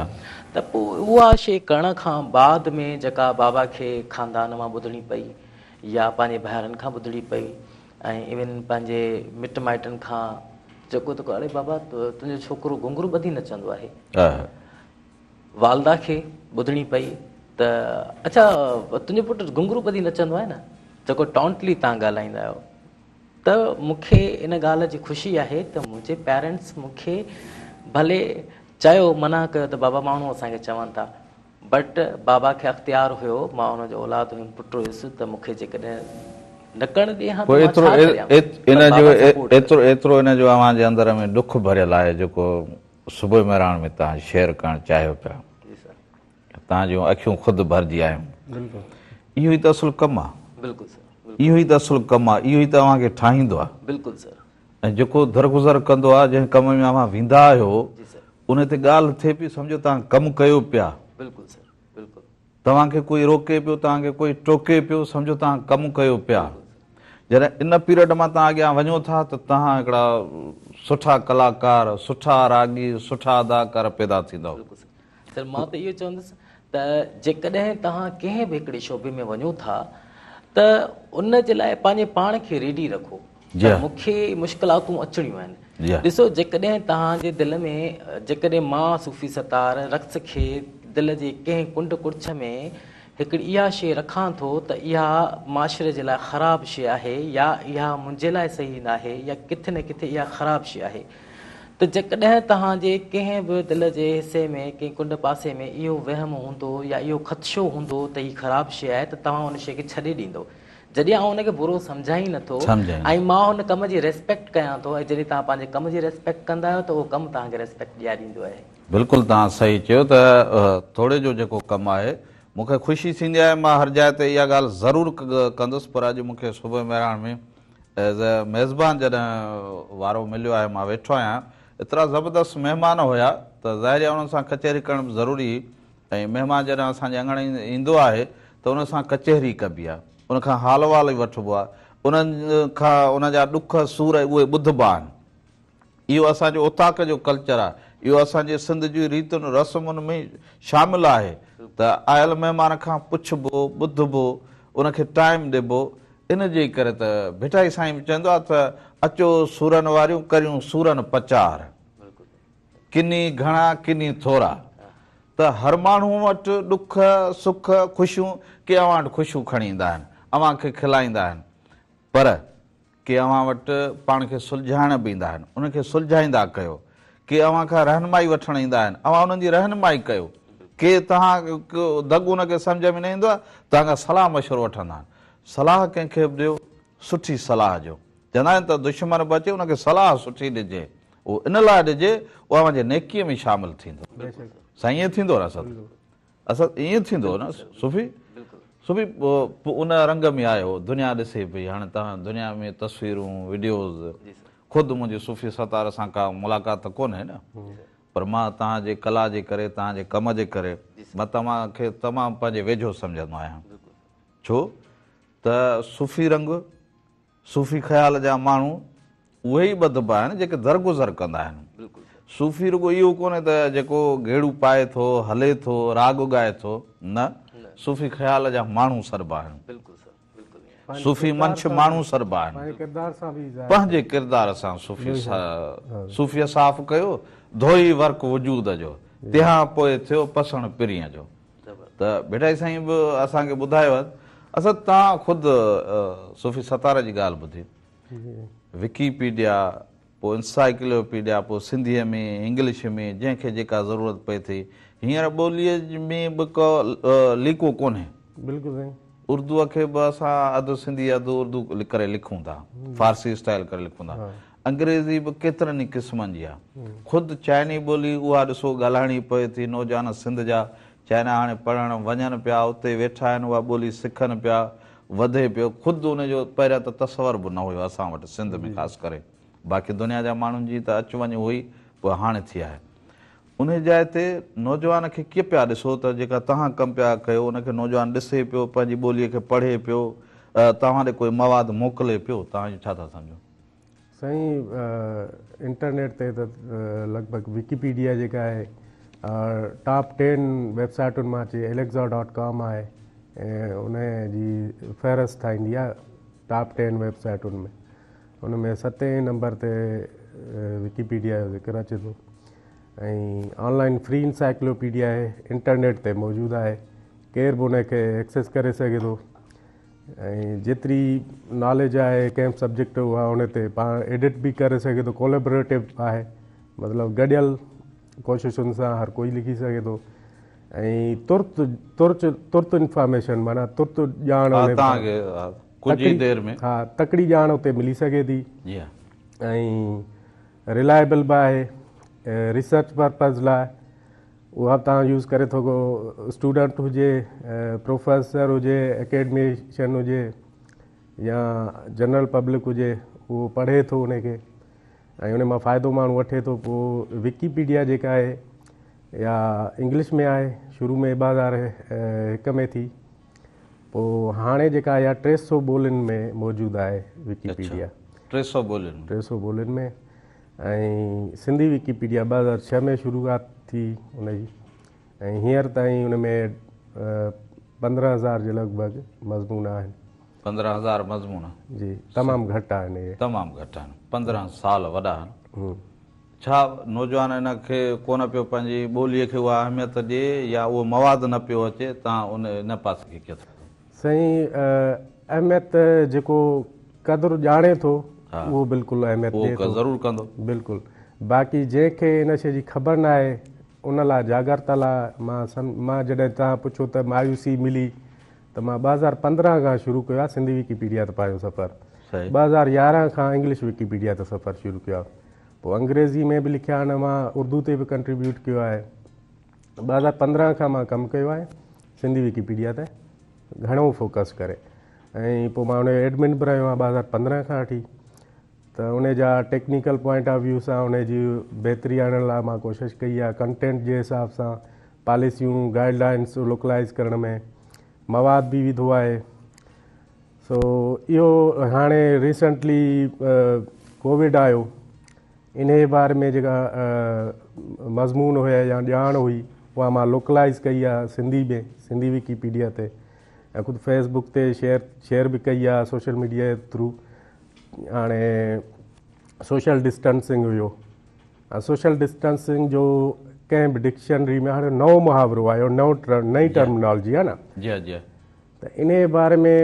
ته پوء اها شي ڪرڻ کان بعد ۾ جيڪا بابا کي خاندان مان ٻڌڻي پئي يا پنهنجي ڀائرن کان ٻڌڻي پئي ۽ ايون پنهنجي مٽ مائٽن کان جيڪو ته اڙي بابا تنهنجو ڇوڪرو گهنگهرو ٻڌي نچندو آهي. والده کي ٻڌڻي پئي ته اڇا تنهنجو پٽ گهنگهرو ٻڌي نچندو آهي نه جيڪو ٽانٽلي توهان ڳالهائيندا آهيو ته مون کي ان ڳالهه جي خوشي آهي ته منهنجي پيرنٽس مون کي ڀلي چيو منع ڪيو ته بابا ماڻهو اسان کي چون ٿا بٽ بابا کي اختيار هيو، مان ان جو اولاد هيم، پٽ هيس ته مون کي جيڪڏهن نه ڪرڻ ڏي ها ته پوء مان ايترو ڇا ڪريان؟ ان پر جو بابا سپورٽ ڪيو. ايترو ايترو ان جو اوهان جي اندر ۾ ڏک ڀريل آهي جيڪو صبح مهراڻ ۾ توهان شيئر ڪرڻ چاهيو پيا. جي سر. توهان جون اکيون خود ڀرجي آيون. بلڪل. اهو ئي ته اصل ڪم آ. بلڪل سر. بلڪل. اهو ئي ته اصل ڪم آ. اهو ئي ته اوهان کي ٺاهيندو آ. بلڪل سر. ۽ جيڪو درگذر ڪندو آ جنهن ڪم ۾ اوهان ويندا آهيو جي سر. ان تي ڳالهه ٿئي پئي سمجهو توهان ڪم ڪيو پيا. بلڪل سر بلڪل. توهان کي ڪوئي روڪي پيو توهان کي ڪوئي ٽوڪي پيو سمجهو توهان ڪم ڪيو پيا. جڏهن ان پيريڊ مان توهان اڳيان وڃو ٿا ته توهان هڪڙا سٺا ڪلاڪار سٺا راڳي سٺا اداڪار پيدا ٿيندؤ. بلڪل سر. سر مان ته اهو چوندس ته جيڪڏهن توهان ڪنهن به هڪڙي شعبي ۾ وڃو ٿا ته ان جي لاء پنهنجي پاڻ کي ريڊي رکو ته مون کي مشڪلاتون اچڻيون آهن. ڏسو جيڪڏهن توهان جي دل ۾ جيڪڏهن مان صوفي ستار رقص کي دل جي ڪنهن ڪنڊ ڪڙڇ ۾ هڪڙي اها شيء رکان ٿو ته اها معاشري جي لاء خراب شيء آهي يا اها منهنجي لاء صحيح ناهي يا ڪٿي نه ڪٿي اها خراب شيء آهي ته جيڪڏهن توهان جي ڪنهن به دل جي حصي ۾ ڪنهن ڪنڊ پاسي ۾ اهو وهم هوندو يا اهو خدشو هوندو ته هي خراب شيء آهي ته توهان ان شيء کي ڇڏي ڏيندؤ. جڏهن آئون ان کي برو سمجهان ئي نٿو ۽ مان ان ڪم جي ريسپيڪٽ ڪيان ٿو ۽ جڏهن توهان پنهنجي ڪم جي ريسپيڪٽ ڪندا آهيو ته اهو ڪم توهان کي ريسپيڪٽ ڏياريندو آهي. بلڪل توهان صحيح چيو ته توڙي جو جيڪو ڪم آهي مون کي خوشي ٿيندي آهي مان هر جاء تي اها ڳالهه ضرور ڪندس پر اڄ مون کي صبح مهراڻ ۾ ايز اي ميزبان جڏهن وارو مليو آهي مان ويٺو آهيان ايترا زبردست مهمان هيا ته ظاهري آهي انهن سان ڪچهري ڪرڻ به ضروري هئي ۽ مهمان جڏهن اسان جي اڱڻ ايندو آهي ته ان سان ڪچهري ڪبي آهي ان کان حال احوال وٺبو آهي انهن کان ان جا ڏک سور اهي ٻڌبا آهن. اهو اسان جو اوطاق جو ڪلچر آهي، اهو اسان جي سنڌ جي ريتن رسمن ۾ شامل آهي ته آيل مهمان کان پڇبو، ٻڌبو، ان کي ٽائيم ڏبو، ان جي ئي ڪري ته ڀٽائي سائين به چوندو آهي ته اچو سورن واريون ڪريون سورن پچار، ڪني گهڻا ڪني ٿورا ته هر ماڻهو وٽ ڏک، سک، خوشيون ڪي اوهان وٽ خوشيون کڻي ايندا آهن، اوهان کي کلائيندا آهن پر ڪي اوهان وٽ پاڻ کي سلجهائڻ به ايندا آهن، انهن کي سلجهائيندا ڪيو. ڪي اوهان کان رهنمائي وٺڻ ايندا آهن، اوهان انهن جي رهنمائي ڪيو. ڪي توهان دڳ ان کي سمجهه ۾ نه ايندو آهي، توهان کان صلاح مشورو وٺندا آهن. صلاح ڪنهن کي به ڏيو، سٺي صلاح ڏيو. چوندا آهن ته دشمن به اچي ان کي صلاح سٺي ڏجي. اهو ان لاء ڏجي، اهو اوهان جي نيڪيء ۾ شامل ٿيندو. سائين ائين ٿيندو نه اسد؟ اسد ائين ٿيندو نه صوفي؟ صوفي پوء ان رنگ ۾ آيو دنيا ڏسي پئي هاڻي توهان دنيا ۾ تصويرون وڊيوز خود منهنجي صوفي ستار سان ڪا ملاقات ته ڪونهي نه پر مان توهان جي ڪلا جي ڪري توهان جي ڪم جي ڪري مان توهان کي تمام پنهنجي ويجهو سمجهندو آهيان ڇو ته صوفي رنگ صوفي خيال جا ماڻهو اهي ئي ٻڌبا آهن جيڪي درگذر ڪندا آهن. صوفي رڳو اهو ڪونهي ته جيڪو گيڙو پائي ٿو، هلي ٿو، راڳ ڳائي ٿو، نه، صوفي خيال جا ماڻهو سڏبا آهن. صوفي منش ماڻهو سڏبا آهن. پنهنجي ڪردار سان صوفي صوفيء صاف ڪيو، ڌوئي ورق وجود جو، تنهان پوء ٿيو پسڻ پرينء جو. ته ڀٽائي سائين به اسان کي ٻڌايو آهي. اسد توهان خود صوفي ستار جي ڳالهه ٻڌي. وڪيپيڊيا پوء انسائيڪلوپيڊيا، پوء سنڌيء ۾، انگلش ۾، جنهن کي جيڪا ضرورت پئي ٿي. هينئر ٻوليء ۾ به ڪو ليڪو ڪونهي. بلڪل سائين. اردوء کي به اسان اڌ سنڌي اڌ اردو ڪري لکون ٿا، فارسي اسٽائل ڪري لکون ٿا. انگريزي به ڪيترن ئي قسمن جي آهي. خود چائني ٻولي اها ڏسو ڳالهائڻي پوي ٿي، نوجوان سنڌ جا چائنا هاڻي پڙهڻ وڃن پيا، اتي ويٺا آهن، اها ٻولي سکن پيا، وڌي پيو. خود ان جو پهريان ته تصور به نه هيو اسان وٽ سنڌ ۾ خاص ڪري. باقي دنيا جا ماڻهن جي ته اچ وڃ هئي، پوء هاڻي ٿي آهي. انهي جاء تي نوجوان کي ڪيئن پيا ڏسو ته جيڪا توهان ڪم پيا ڪيو ان کي نوجوان ڏسي پيو، پنهنجي ٻوليء کي پڙهي پيو، توهان ڏي ڪوئي مواد موڪلي پيو، توهان اهو ڇا ٿا سمجهو؟ سائين انٽرنيٽ تي ته لڳ ڀڳ وڪيپيڊيا جيڪا آهي ٽاپ ٽين ويب سائيٽن مان اچي اليگزا ڊاٽ ڪام آهي ۽ ان جي فهرست ٺاهيندي آهي ٽاپ ٽين ويب سائيٽن ۾ ان ۾ ستين نمبر تي وڪيپيڊيا جو ذڪر اچي ٿو ۽ آن لائن فري انسائيڪلوپيڊيا آهي انٽرنيٽ تي موجود آهي ڪير به ان کي ايڪسيس ڪري سگهي ٿو ۽ جيتري ناليج آهي ڪنهن به سبجيڪٽ اها ان تي پاڻ ايڊٽ به ڪري سگهي ٿو ڪوليبريٽو آهي مطلب گڏيل ڪوششن سان هر ڪوئي لکي سگهي ٿو ۽ ترت ترت ترت انفارميشن معنيٰ ترت ڄاڻ توهان کي ڪجهه ئي دير ۾ ها تڪڙي ڄاڻ اتي ملي سگهي ٿي جي ها ۽ رلائبل به آهي ريسرچ پرپز لاء اها به توهان يوز ڪري ٿو سگهو اسٽوڊنٽ هجي پروفيسر هجي اڪيڊميشن هجي يا جنرل پبلڪ هجي اهو پڙهي ٿو ان کي ۽ ان مان فائدو ماڻهو وٺي ٿو پوء وڪيپيڊيا جيڪا آهي اها انگلش ۾ آهي شروع ۾ 2001 ۾ ٿي پوء هاڻي جيڪا اها 300 ٻولين ۾ موجود آهي وڪيپيڊيا. 300 ٻولين ۾. 300 ٻولين ۾ ۽ سنڌي وڪيپيڊيا 2006 ۾ شروعات ٿي ان جي ۽ هينئر تائين ان ۾ 15,000 جي لڳ ڀڳ مضمون آهن. 15,000 مضمون. جي تمام گهٽ آهن اهي. تمام گهٽ آهن. 15 سال وڏا آهن. ڇا نوجوان ان کي ڪونه پيو پنهنجي ٻوليء کي اها اهميت ڏئي يا اهو مواد نه پيو اچي توهان ان پاسي کي ڪيئن ٿا ڏسو؟ سائين اهميت جيڪو قدر ڄاڻي ٿو اهو بلڪل اهميت ڏئي ٿو اهو ضرور ڪندو. بلڪل باقي جنهن کي ان شيء جي خبر نه آهي ان لاء جاڳرتا لاء مان مان جڏهن توهان پڇيو ته مايوسي ملي ته مان 2015 کان شروع ڪيو آهي سنڌي وڪيپيڊيا تي پنهنجو سفر 2011 کان انگلش وڪيپيڊيا تي سفر شروع ڪيو آهي پوء انگريزي ۾ به لکيا آهن مان اردو تي به ڪنٽريبيوٽ ڪيو آهي 2015 کان مان ڪم ڪيو آهي سنڌي وڪيپيڊيا تي گهڻو فوڪس ڪري ۽ پوء مان ان جو ايڊمن به رهيو آهيان 2015 کان وٺي ته ان جا ٽيڪنيڪل پوائنٽ آف ويو سان ان جي بهتري آڻڻ لاء مان ڪوشش ڪئي آهي ڪنٽينٽ جي حساب سان پاليسيون گائيڊ لائنس لوڪلائز ڪرڻ ۾ مواد به وڌو آهي سو اهو هاڻي ريسنٽلي ڪووڊ آيو انهي باري ۾ جيڪا مضمون هيا يا ڄاڻ هئي اها مان لوڪلائز ڪئي آهي سنڌي ۾ سنڌي وڪيپيڊيا تي ۽ خود فيس بڪ تي شيئر شيئر به ڪئي آهي سوشل ميڊيا جي ٿرو هاڻي سوشل ڊسٽنسنگ هيو سوشل ڊسٽنسنگ جو ڪنهن به ڊڪشنري ۾ هاڻي نئون محاورو آيو نئون نئين ٽرمنالجي آهي نه جي جي ته انهي باري ۾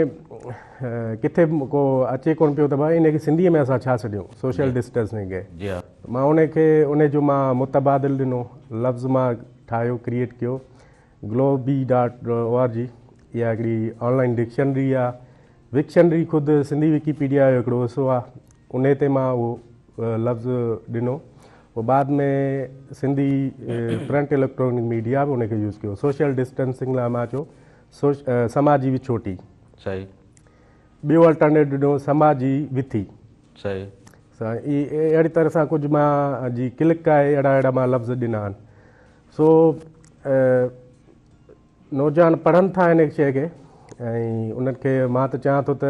ڪٿي به ڪو اچي ڪونه پيو ته ڀائي ان کي سنڌيء ۾ اسان ڇا سڏيون سوشل ڊسٽنسنگ کي جي ها مان ان کي ان جو مان متبادل ڏنو لفظ مان ٺاهيو ڪريئيٽ ڪيو گلوبي ڊاٽ او آر جي اها هڪڙي آن لائن ڊڪشنري آهي وڪشنري خود سنڌي وڪيپيڊيا جو هڪڙو حصو آهي انهي تي مان اهو لفظ ڏنو پوء بعد ۾ سنڌي پرنٽ اليڪٽرانڪ ميڊيا به ان کي يوز ڪيو سوشل ڊسٽنسنگ لاء مان چيو سماجي وڇوٽي. صحيح. ٻيو الٽرنيٽ ڏنو سماجي وٿي. صحيح. اهڙي طرح سان ڪجهه مان جي ڪلڪ آهي اهڙا اهڙا مان لفظ ڏنا آهن سو نوجوان پڙهن ٿا ان شيء کي ۽ انهن کي مان ته چاهيان ٿو ته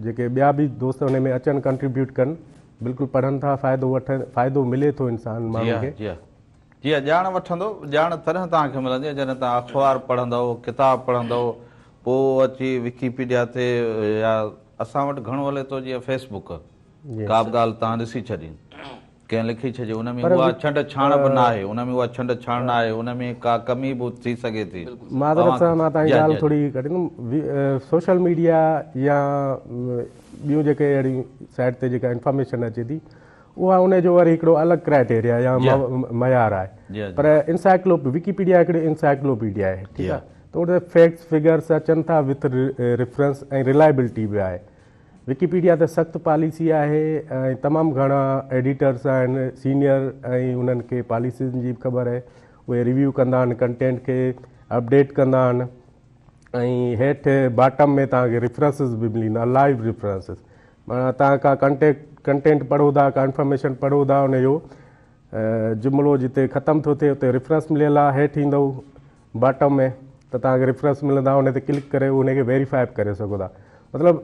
جيڪي ٻيا به دوست ان ۾ اچن ڪنٽريبيوٽ ڪن بلڪل پڙهن ٿا فائدو وٺن فائدو ملي ٿو انسان ماڻهن کي. جي ها جي ها ڄاڻ وٺندو ڄاڻ تڏهن توهان کي ملندي جڏهن توهان اخبار پڙهندؤ ڪتاب پڙهندؤ پوء اچي وڪيپيڊيا تي يا اسان وٽ گهڻو هلي ٿو جيئن فيس بڪ ڪا به ڳالهه توهان ڏسي ڇڏي ڪنهن لکي ڇڏي ان ۾ اها ڇنڊ ڇاڻ به ناهي ان ۾ اها ڇنڊ ڇاڻ ناهي ان ۾ ڪا ڪمي به ٿي سگهي ٿي. معذرت سان مان توهان جي ڳالهه ٿوري ڪٽيندم سوشل ميڊيا يا ٻيون جيڪي اهڙيون سائيٽ تي جيڪا انفارميشن اچي ٿي اها ان جو وري هڪڙو الڳ ڪرائيٽيريا يا معيار آهي پر انسائيڪلو وڪيپيڊيا هڪڙي انسائيڪلوپيڊيا آهي ٺيڪ آهي ته ان تي فيڪٽس فگرس اچن ٿا وٿ ريفرنس ۽ رلائبلٽي به آهي. وڪيپيڊيا تي سخت پاليسي آهي ۽ تمام گهڻا ايڊيٽرس آهن سينيئر ۽ انهن کي پاليسين جي به خبر آهي اهي ريويو ڪندا آهن ڪنٽينٽ کي اپڊيٽ ڪندا آهن ۽ هيٺ باٽم ۾ توهان کي ريفرنسز به ملي ويندا لائيو ريفرنسز معنيٰ توهان ڪا ڪنٽيڪٽ ڪنٽينٽ پڙهو ٿا ڪا انفارميشن پڙهو ٿا ان جو جملو جتي ختم ٿو ٿئي اتي ريفرنس مليل آهي هيٺ ايندو باٽم ۾ ته توهان کي ريفرنس ملندا ان تي ڪلڪ ڪري ان کي ويريفائي به ڪري سگهو ٿا مطلب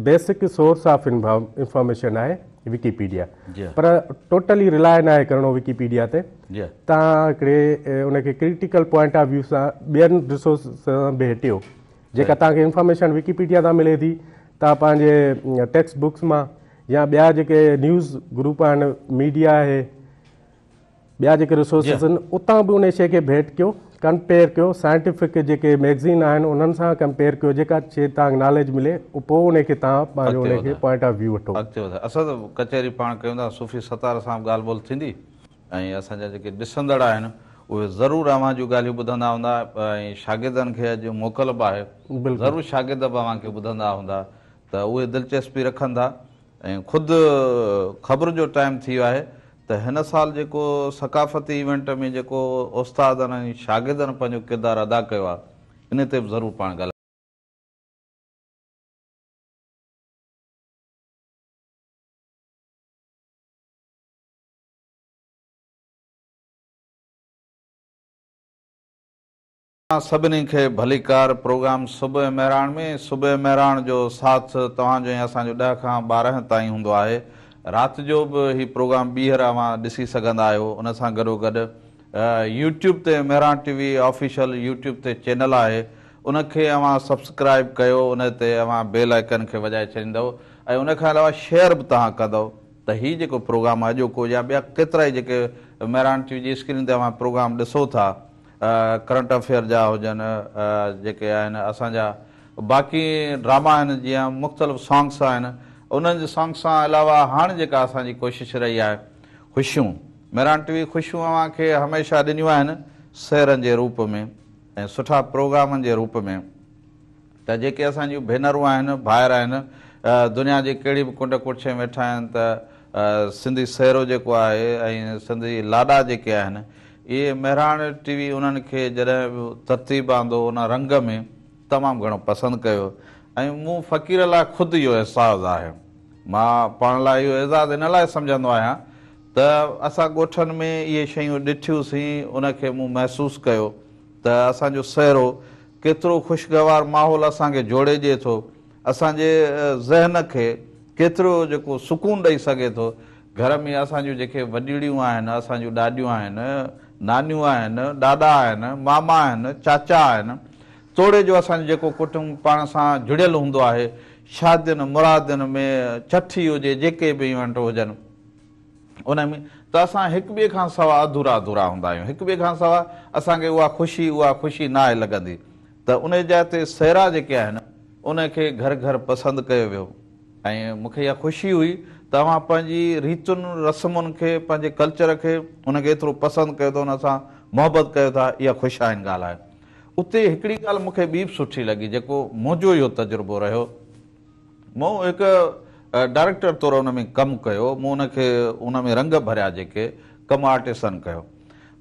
بيسڪ سورس آف انفارميشن آهي وڪيپيڊيا پر ٽوٽلي رلاء ناهي ڪرڻو وڪيپيڊيا تي توهان هڪڙي ان کي ڪريٽيڪل پوائنٽ آف ويو سان ٻين ريسورس سان ڀيٽيو جيڪا توهان کي انفارميشن وڪيپيڊيا تان ملي ٿي توهان پنهنجي ٽيڪسٽ بڪس مان يا ٻيا جيڪي نيوز گروپ آهن ميڊيا آهي ٻيا جيڪي ريسورسز آهن اتان به ان شيء کي ڀيٽ ڪيو ڪمپيئر ڪيو سائنٽيفڪ جيڪي ميگزين آهن انهن سان ڪمپيئر ڪيو جيڪا شيء توهان کي ناليج ملي پوء ان کي توهان پنهنجو ان کي پوائنٽ آف ويو وٺو. اڳتي وڌايو. اسان ته ڪچهري پاڻ ڪيون ٿا صوفي ستار سان به ڳالهه ٻولهه ٿيندي ۽ اسان جا جيڪي ڏسندڙ آهن اهي ضرور اوهان جون ڳالهيون ٻڌندا هوندا ۽ شاگردن کي اڄ موڪل به آهي ضرور شاگرد به اوهان کي ٻڌندا هوندا ته اهي دلچسپي رکن ٿا ۽ خود خبرن جو ٽائيم ٿي ويو آهي ته هن سال جيڪو ثقافتي ايونٽ ۾ جيڪو استادن ۽ شاگردن پنهنجو ڪردار ادا ڪيو آهي ان تي به ضرور پاڻ ڳالهائينداسين. سڀني کي ڀليڪار پروگرام صبح مهراڻ ۾ صبح مهراڻ جو ساٿ توهان جو ۽ اسان جو 10 کان 12 تائين هوندو آهي رات جو به هي پروگرام ٻيهر اوهان ڏسي سگهندا آهيو ان سان گڏو گڏ يوٽيوب تي مهراڻ ٽي وي آفيشل يوٽيوب تي چينل آهي ان کي اوهان سبسڪرائب ڪيو ان تي اوهان بيل آئيڪن کي وڄائي ڇڏيندؤ ۽ ان کان علاوه شيئر به توهان ڪندؤ ته هي جيڪو پروگرام آهي اڄوڪو يا ٻيا ڪيترائي جيڪي مهراڻ ٽي وي جي اسڪرين تي اوهان پروگرام ڏسو ٿا ڪرنٽ افيئر جا هجن جيڪي آهن اسان جا باقي ڊراما آهن جيئن مختلف سانگس آهن انهن جي سانگس کان علاوه هاڻ جيڪا اسان جي ڪوشش رهي آهي خوشيون مهراڻ ٽي وي خوشيون اوهان کي هميشه ڏنيون آهن سهرن جي روپ ۾ ۽ سٺا پروگرامن جي روپ ۾ ته جيڪي اسان جون ڀينرون آهن، ڀائر آهن، دنيا جي ڪهڙي به ڪنڊ ڪڙڇ ۾ ويٺا آهن ته سنڌي سهرو جيڪو آهي ۽ سنڌي لاڏا جيڪي آهن، اهي مهراڻ ٽي وي انهن کي جڏهن به ترتيب آندو ان رنگ ۾ تمام گهڻو پسند ڪيو ۽ مون فقير لاء خود اهو اعزاز آهي. مان پاڻ لاء اهو اعزاز ان لاء سمجهندو آهيان ته اسان ڳوٺن ۾ اهي شيون ڏٺيون سين، ان کي مون محسوس ڪيو ته اسان جو سهرو ڪيترو خوشگوار ماحول اسان کي جوڙي ڏئي ٿو، اسان جي ذهن کي ڪيترو جيڪو سڪون ڏئي سگهي ٿو. گهر ۾ اسان جون جيڪي وڏڙيون آهن، اسان جون ڏاڏيون آهن، نانيون آهن، ڏاڏا آهن، ماما آهن، چاچا آهن، توڙي جو اسان جو جيڪو ڪٽنب پاڻ سان جڙيل هوندو آهي، شادين مرادين ۾ ڇٺي هجي، جيڪي به ايونٽ هجن، ان ۾ ته اسان هڪ ٻئي کان سوا اڌورا اڌورا هوندا آهيون. هڪ ٻئي کان سوا اسان کي اها خوشي اها خوشي ناهي لڳندي ته ان جاء تي سهرا جيڪي آهن ان کي گهر گهر پسند ڪيو ويو ۽ مون کي اها خوشي هئي ته اوهان پنهنجي ريتن رسمن کي پنهنجي ڪلچر کي ان کي ايترو پسند ڪيو ٿا ان سان محبت ڪيو ٿا اها خوش آئند ڳالهه آهي. اتي هڪڙي ڳالهه مون کي ٻي به سٺي لڳي جيڪو منهنجو اهو تجربو رهيو. مون هڪ ڊائريڪٽر طور ان ۾ ڪم ڪيو، مون ان کي ان ۾ رنگ ڀريا جيڪي ڪم آرٽسٽن ڪيو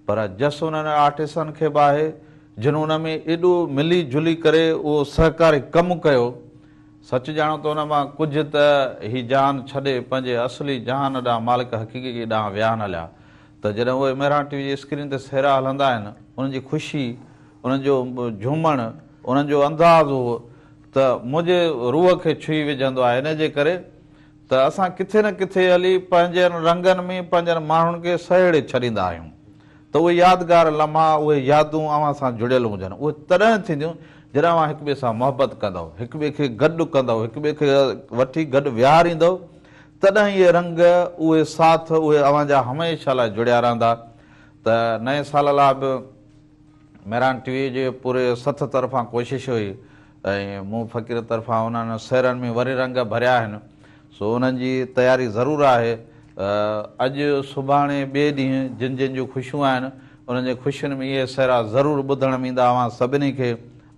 پر جس انهن آرٽسٽن کي به آهي جن ان ۾ ايڏو ملي جلي ڪري اهو سهڪاري ڪم ڪيو. سچ ڄاڻو ته ان مان ڪجهه ته هي جهان ڇڏي پنهنجي اصلي جهان ڏانهن مالڪ حقيقي ڏانهن ويا آهن هليا ته جڏهن اهي مهراڻ ٽي وي جي اسڪرين تي سهرا هلندا آهن انهن جي خوشي انهن جو جهومڻ انهن جو انداز اهو ته منهنجي روح کي ڇهي وجهندو آهي ان جي ڪري ته اسان ڪٿي نه ڪٿي هلي پنهنجن رنگن ۾ پنهنجن ماڻهن کي سهيڙي ڇڏيندا آهيون ته اهي يادگار لمحا اهي يادون اوهان سان جڙيل هجن اهي تڏهن ٿينديون جڏهن اوهان هڪ ٻئي سان محبت ڪندؤ هڪ ٻئي کي گڏ ڪندؤ هڪ ٻئي کي وٺي گڏ ويهاريندؤ تڏهن اهي رنگ اهي ساٿ اهي اوهان جا هميشه لاء جڙيا رهندا ته نئين سال لاء به مهراڻ ٽي وي جي پوري سٿ طرفان ڪوشش هئي ۽ مون فقير طرفان انهن سهرن ۾ وري رنگ ڀريا آهن سو انهن جي تياري ضرور آهي اڄ سڀاڻي ٻئي ڏينهن جن جن جون خوشيون آهن انهن جي خوشين ۾ اهي سهرا ضرور ٻڌڻ ۾ ايندا اوهان سڀني کي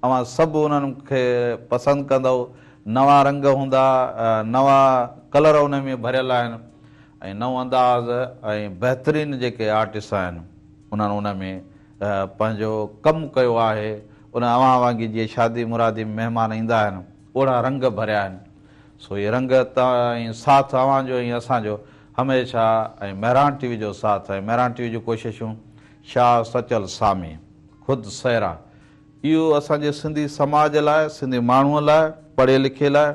اوهان سڀ انهن کي پسند ڪندؤ نوان رنگ هوندا نوان ڪلر ان ۾ ڀريل آهن ۽ نئون انداز ۽ بهترين جيڪي آرٽسٽ آهن انهن ان ۾ پنهنجو ڪم ڪيو آهي ان اوهان وانگي جيئن شادي مرادي ۾ مهمان ايندا آهن اوڙا رنگ ڀريا آهن سو هي رنگ ۽ ساٿ اوهان جو ۽ اسان جو هميشه ۽ مهراڻ ٽي وي جو ساٿ ۽ مهراڻ ٽي وي جون ڪوششون شاهه سچل سامي خود سهرا اهو اسان جي سنڌي سماج لاء سنڌي ماڻهوء لاء پڙهي لکي لاء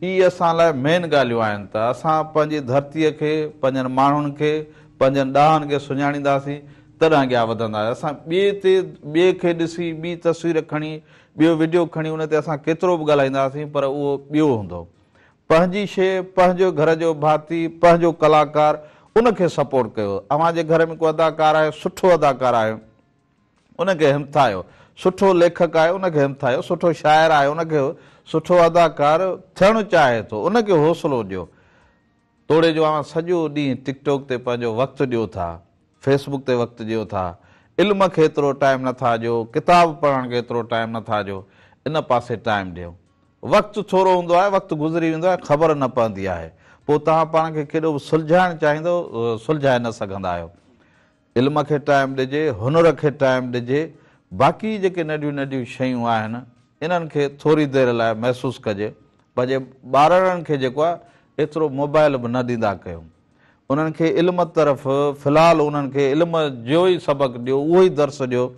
اهي اسان لاء مين ڳالهيون آهن ته اسان پنهنجي ڌرتيء کي پنهنجن ماڻهن کي پنهنجن ڏاهن کي سڃاڻينداسين تڏهن اڳيان وڌنداسين اسان ٻئي تي ٻئي کي ڏسي ٻي تصوير کڻي ٻيو وڊيو کڻي ان تي اسان ڪيترو به ڳالهائينداسين پر اهو ٻيو هوندو. پنهنجي شيء، پنهنجو گهر جو ڀاتي، پنهنجو ڪلاڪار ان کي سپورٽ ڪيو. اوهان جي گهر ۾ ڪو اداڪار آهي، سٺو اداڪار آهي، ان کي همٿايو. سٺو ليکڪ آهي، ان کي همٿايو. سٺو شاعر آهي، ان کي سٺو اداڪار ٿيڻ چاهي ٿو، ان کي حوصلو ڏيو. توڙي جو اوهان سڄو ڏينهن ٽڪ ٽاڪ تي پنهنجو وقت ڏيو ٿا، فيس بڪ تي وقت ڏيو ٿا، علم کي ايترو ٽائيم نه ٿا ڏيو، ڪتاب پڙهڻ کي ايترو ٽائيم نه ٿا ڏيو، ان پاسي ٽائيم ڏيو. وقت ٿورو هوندو آهي، وقت گذري ويندو آهي، خبر نه پوندي آهي. پوء توهان پاڻ کي ڪيڏو به سلجهائڻ چاهيندؤ، سلجهائي نه سگهندا آهيو. علم کي ٽائيم ڏجي، هنر کي ٽائيم ڏجي، باقي جيڪي ننڍيون ننڍيون شيون آهن، انهن کي ٿوري دير لاء محسوس ڪجي. پنهنجي ٻارڙن کي جيڪو آهي ايترو موبائل به نه ڏيندا ڪيو. انهن کي علم طرف في الحال انهن کي علم جو ئي سبق ڏيو، اهو ئي درس ڏيو،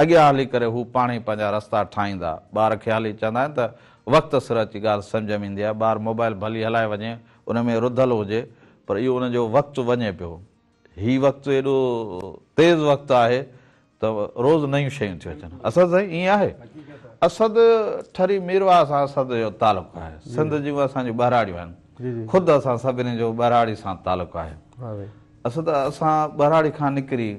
اڳيان هلي ڪري هو پاڻ ئي پنهنجا رستا ٺاهيندا. ٻار کي هلي چوندا آهن ته وقت سر اچي ڳالهه سمجهه ۾ ايندي آهي. ٻار موبائل ڀلي هلائي وڃي، ان ۾ رڌل هجي، پر اهو ان جو وقت وڃي پيو. هي وقت ايڏو تيز وقت آهي ته روز نيون شيون ٿيون اچن. اسد سائين ائين آهي؟ اسد ٺري ميرواهه سان اسد جو تعلق آهي. سنڌ جون اسان جون ٻهراڙيون آهن. خود اسان سڀني جو ٻهراڙي سان تعلق آهي. اسد اسان ٻهراڙي کان نڪري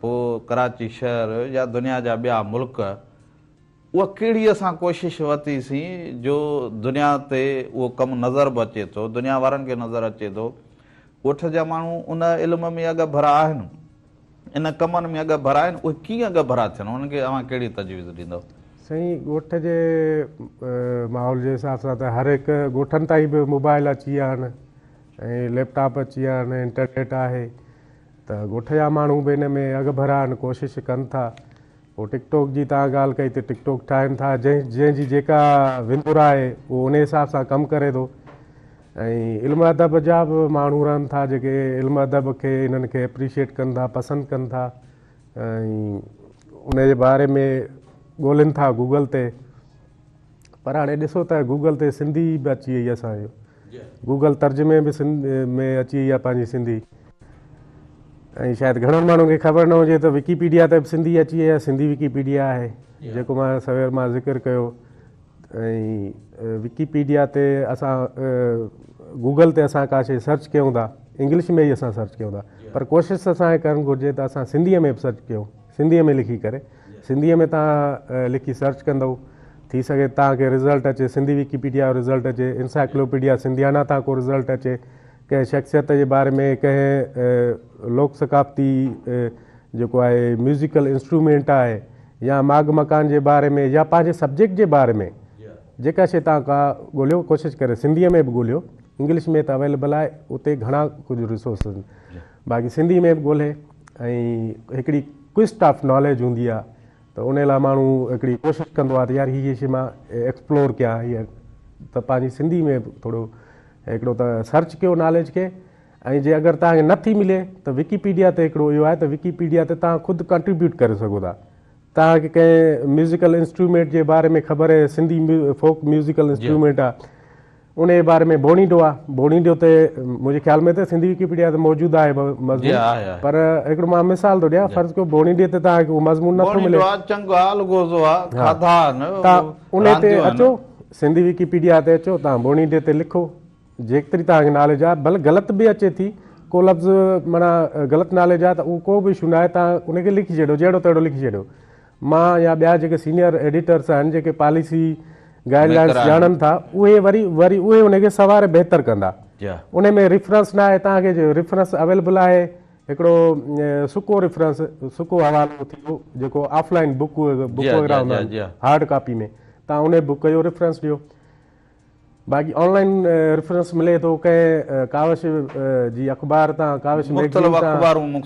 پوء ڪراچي شهر يا دنيا جا ٻيا ملڪ اها ڪهڙي اسان ڪوشش ورتي سين جو دنيا تي اهو ڪم نظر به اچي ٿو، دنيا وارن کي نظر اچي ٿو. ڳوٺ جا ماڻهو ان علم ۾ اڳڀرا آهن، ان ڪمن ۾ اڳڀرا آهن، اهي ڪيئن اڳڀرا ٿين، انهن کي اوهان ڪهڙي تجويز ڏيندؤ؟ سائين ڳوٺ جي ماحول جي حساب سان ته هر هڪ ڳوٺن تائين به موبائل اچي ويا آهن ۽ ليپ ٽاپ اچي ويا آهن، انٽرنيٽ آهي ته ڳوٺ جا ماڻهو به ان ۾ اڳڀرا آهن، ڪوشش ڪن ٿا. پوء ٽڪ ٽاڪ جي توهان ڳالهه ڪئي ته ٽڪ ٽاڪ ٺاهين ٿا جنهن جنهن جي جيڪا وندر آهي اهو ان حساب سان ڪم ڪري ٿو ۽ علم ادب جا به ماڻهو رهن ٿا جيڪي علم ادب کي انهن کي اپريشيٽ ڪن ٿا پسند ڪن ٿا ۽ ان جي باري ۾ ڳولين ٿا گوگل تي پر هاڻي ڏسو ته گوگل تي سنڌي به اچي وئي اسان جو گوگل ترجمي به سنڌ ۾ اچي وئي آهي پنهنجي سنڌي ۽ شايد گهڻن ماڻهن کي خبر نه هجي ته وڪيپيڊيا تي به سنڌي اچي وئي آهي سنڌي وڪيپيڊيا آهي جيڪو مان سوير مان ذڪر ڪيو ۽ وڪيپيڊيا تي اسان گوگل تي اسان ڪا شي سرچ ڪيون ٿا انگلش ۾ ئي اسان سرچ ڪيون ٿا پر ڪوشش اسان کي ڪرڻ گهرجي ته اسان سنڌيء ۾ به سرچ ڪيون سنڌيء ۾ لکي ڪري سنڌيء ۾ توهان لکي سرچ ڪندؤ ٿي سگهي توهان کي رزلٽ اچي سنڌي وڪيپيڊيا جو رزلٽ اچي انسائيڪلوپيڊيا سنڌيانا تان ڪو رزلٽ اچي ڪنهن شخصيت جي باري ۾ ڪنهن لوڪ ثقافتي جيڪو آهي ميوزيڪل انسٽرومينٽ آهي يا ماڳ مڪان جي باري ۾ يا پنهنجي سبجيڪٽ جي باري ۾ جيڪا شي توهان ڪا ڳوليو ڪوشش ڪري سنڌيء ۾ به ڳوليو انگلش ۾ ته اويليبل آهي اتي گهڻا ڪجهه ريسورسز آهن باقي سنڌي ۾ به ڳولهي ۽ هڪڙي ڪوئسٽ آف ناليج هوندي آهي ته ان لاء ماڻهو هڪڙي ڪوشش ڪندو آهي ته يار هي شي مان ايڪسپلور ڪيان هيء ته پنهنجي سنڌي ۾ به ٿورو هڪڙو ته سرچ ڪيو ناليج کي ۽ جي اگر توهان کي نٿي ملي ته وڪيپيڊيا تي هڪڙو اهو آهي ته وڪيپيڊيا تي توهان خود ڪنٽريبيوٽ ڪري سگهو ٿا توهان کي ڪنهن ميوزيڪل انسٽرومينٽ جي باري ۾ خبر آهي سنڌي فوڪ ميوزيڪل انسٽرومينٽ آهي ان جي باري ۾ بوڻيڊو آ بوڻيڊو تي منهنجي خيال ۾ ته سنڌي وڪيپيڊيا تي موجود آهي مضمون پر هڪڙو مان مثال ٿو ڏيان فرض ڪيو بوڻيڊي تي توهان کي اهو مضمون نٿو ملي بوڻيڊو آ چنگ آ الغوزو آ کاڌا آهن توهان ان تي اچو سنڌي وڪيپيڊيا تي اچو توهان بوڻيڊي تي لکو جيتري توهان کي ناليج آ ڀلي غلط به اچي ٿي ڪو لفظ معنيٰ غلط ناليج آ ته اهو ڪو به اشو ناهي توهان ان کي لکي ڇڏيو جهڙو تهڙو لکي ڇڏيو مان يا ٻيا جيڪي سينيئر ايڊيٽرس آهن جيڪي پاليسي گائيڊ لائنس ڄاڻن ٿا اهي وري وري اهي ان کي سنواري بهتر ڪندا. ان ۾ ريفرنس نه آهي توهان کي جو ريفرنس اويليبل آهي هڪڙو سڪو ريفرنس سڪو حوالو ٿي ويو جيڪو آف لائن بڪ بڪ وغيره هوندا آهن هارڊ ڪاپي ۾ توهان ان بڪ جو ريفرنس ڏيو باقي آن لائن ريفرنس ملي ٿو ڪنهن ڪاوش جي اخبار تان ڪاوش ميگزين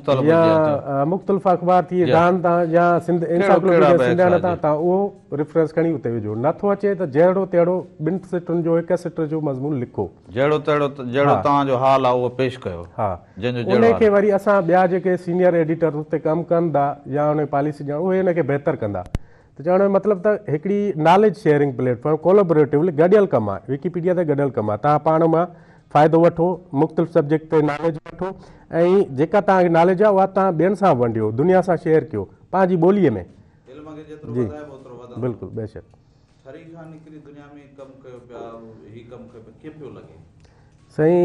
تان يا مختلف اخبار ٿي ڊان تان يا سنڌ انسائيڪلوپيڊيا سنڌيانا تان توهان اهو ريفرنس کڻي اتي وجهو نٿو اچي ته جهڙو تهڙو ٻن سٽن جو هڪ سٽ جو مضمون لکو جهڙو تهڙو جهڙو توهان جو حال آهي اهو پيش ڪيو ها جنهن جو جهڙو ان کي وري اسان ٻيا جيڪي سينيئر ايڊيٽر اتي ڪم ڪن ٿا يا ان پاليسي ڄاڻ اهي ان کي بهتر ڪندا ته چوڻ جو مطلب ته هڪڙي ناليج شيئرنگ پليٽ فارم ڪولابوريٽولي گڏيل ڪم آهي وڪيپيڊيا تي گڏيل ڪم آهي توهان پاڻ مان فائدو وٺو مختلف سبجيڪٽ تي ناليج وٺو ۽ جيڪا توهان کي ناليج آهي اها توهان ٻين سان ونڊيو دنيا سان شيئر ڪيو پنهنجي ٻوليء ۾ علم کي جيترو جي وڌائبو اوترو وڌندو. بلڪل بيشڪ. ٺري کان نڪري دنيا ۾ ڪم ڪيو پيا هي ڪم ڪيو پيا ڪيئن پيو لڳي؟ سائين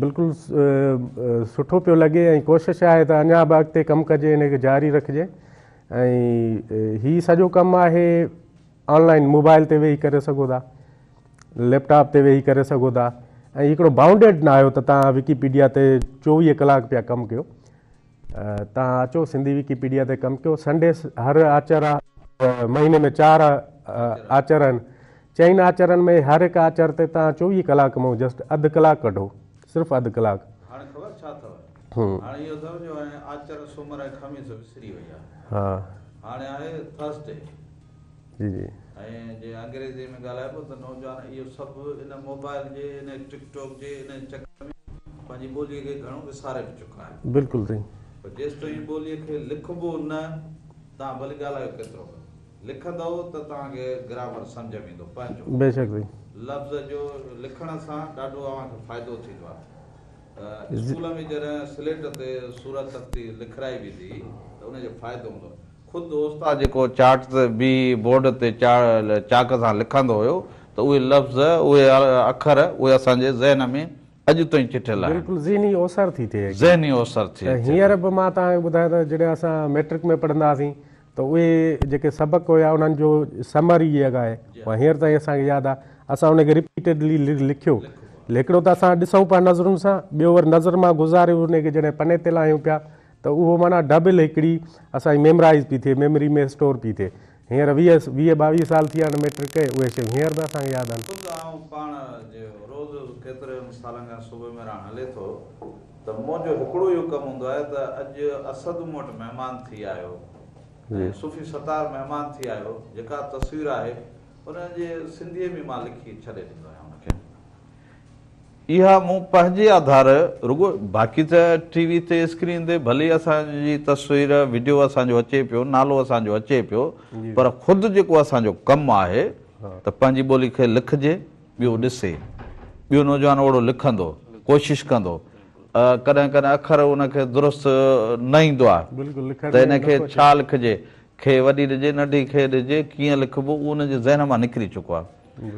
بلڪل سٺو پيو لڳي ۽ ڪوشش آهي ته اڃا به اڳتي ڪم ڪجي ان کي جاري رکجي ۽ هي سڄو ڪم آهي آن لائن موبائل تي ويهي ڪري سگهو ٿا ليپ ٽاپ تي ويهي ڪري سگهو ٿا ۽ هڪڙو بائونڊيڊ نه آهيو ته توهان وڪيپيڊيا تي 24 ڪلاڪ پيا ڪم ڪيو توهان اچو سنڌي وڪيپيڊيا تي ڪم ڪيو سنڊي هر آچر آ مهيني ۾ چار آچر آهن چئن آچرن ۾ هر هڪ آچر تي توهان 24 ڪلاڪ مان جسٽ اڌ ڪلاڪ ڪڍو صرف اڌ ڪلاڪ. هاڻي خبر ڇا اٿو؟ هاڻي اهو اٿو جو هاڻي آچر سومر ۽ خميس وسري وئي آهي. هاڻي آهي ٿرسڊي. جي جي. ۽ جي انگريزي ۾ ڳالهائبو ته نوجوان اهو سڀ ان موبائل جي ان ٽڪ ٽاڪ جي ان چڪر ۾ پنهنجي ٻوليء کي گهڻو وساري به چڪا آهن. بلڪل سائين. پر جيستائين ٻوليء کي لکبو نه توهان ڀلي ڳالهايو ڪيترو به. لکندؤ ته توهان کي گرامر سمجهه ۾ ايندو پنهنجو. بيشڪ سائين. لفظ جو لکڻ سان ڏاڍو اوهان کي فائدو ٿيندو آهي. اسڪول ۾ جڏهن سليٽ تي صورتخطي لکرائي ويندي هئي ته ان جو فائدو هوندو هو. خود استاد جيڪو چارٽ تي بيهي بورڊ تي چاڪ سان لکندو هيو ته اهي لفظ اهي اکر اهي اسان جي ذهن ۾ اڄ تائين چٽيل آهن. بلڪل ذهني اوسر ٿي ٿئي. ذهني اوسر ٿئي ته هينئر به مان توهان کي ٻڌايان ته جڏهن اسان مئٽرڪ ۾ پڙهندا هئاسين ته اهي جيڪي سبق هيا انهن جو سمري جيڪا آهي اها هينئر تائين اسان کي ياد آهي اسان ان کي رپيٽيڊلي لکيو هڪڙو ته اسان ڏسون پيا نظرن سان ٻيو وري نظر مان گذاري ان کي جڏهن پني تي لاهيون پيا ته اهو معنيٰ ڊبل هڪڙي اسان جي ميمرائز پئي ٿئي ميموري ۾ اسٽور پئي ٿئي هينئر 20 20 22 سال ٿي ويا آهن ميٽرڪ ڪئي اهي شيون هينئر به اسان کي ياد آهن. خود آئون پاڻ جو روز ڪيترن سالن کان صبح مهراڻ هلي ٿو ته منهنجو هڪڙو اهو ڪم هوندو آهي ته اڄ اسد مون وٽ مهمان ٿي آيو ۽ صوفي ستار مهمان ٿي آيو جيڪا تصوير آهي ان جي سنڌيء ۾ مان لکي ڇڏي ڏيندو آهيان ان کي. اها مون پنهنجي آڌار رڳو باقي ته ٽي وي تي اسڪرين تي ڀلي اسان جي تصوير وڊيو اسان جو اچي پيو نالو اسان جو اچي پيو پر خود جيڪو اسان جو ڪم آهي ته پنهنجي ٻولي کي لکجي ٻيو ڏسي، ٻيو نوجوان اوڙو لکندو، ڪوشش ڪندو، ڪڏهن ڪڏهن اکر ان کي درست نه ايندو آهي ته ان کي ڇا لکجي، کي وڏي ڏجي، ننڍي کي ڏجي، ڪيئن لکبو اهو ان جي ذهن مان نڪري چڪو آهي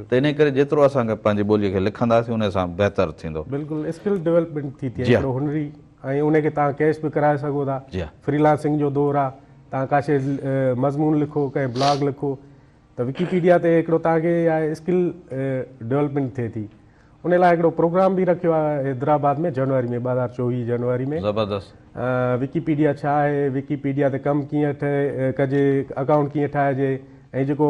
ته انهي ڪري جيترو اسان پنهنجي ٻولي کي لکنداسين انهي سان بهتر ٿيندو. بلڪل اسڪل ڊولپمينٽ ٿي ٿئي هڪڙو هنري ۽ ان کي توهان ڪيش به ڪرائي سگهو ٿا فري لانسنگ جو دور آهي توهان ڪا شي مضمون لکو ڪنهن بلاگ لکو ته وڪيپيڊيا تي هڪڙو توهان کي آهي اسڪل ڊولپمينٽ ٿئي ٿي ان لاء هڪڙو پروگرام به رکيو آهي حيدرآباد ۾ جنوري ۾ 2024 جنوري ۾ زبردست. وڪيپيڊيا ڇا آهي وڪيپيڊيا تي ڪم ڪيئن ٺهي ڪجي اڪائونٽ ڪيئن ٺاهجي ۽ جيڪو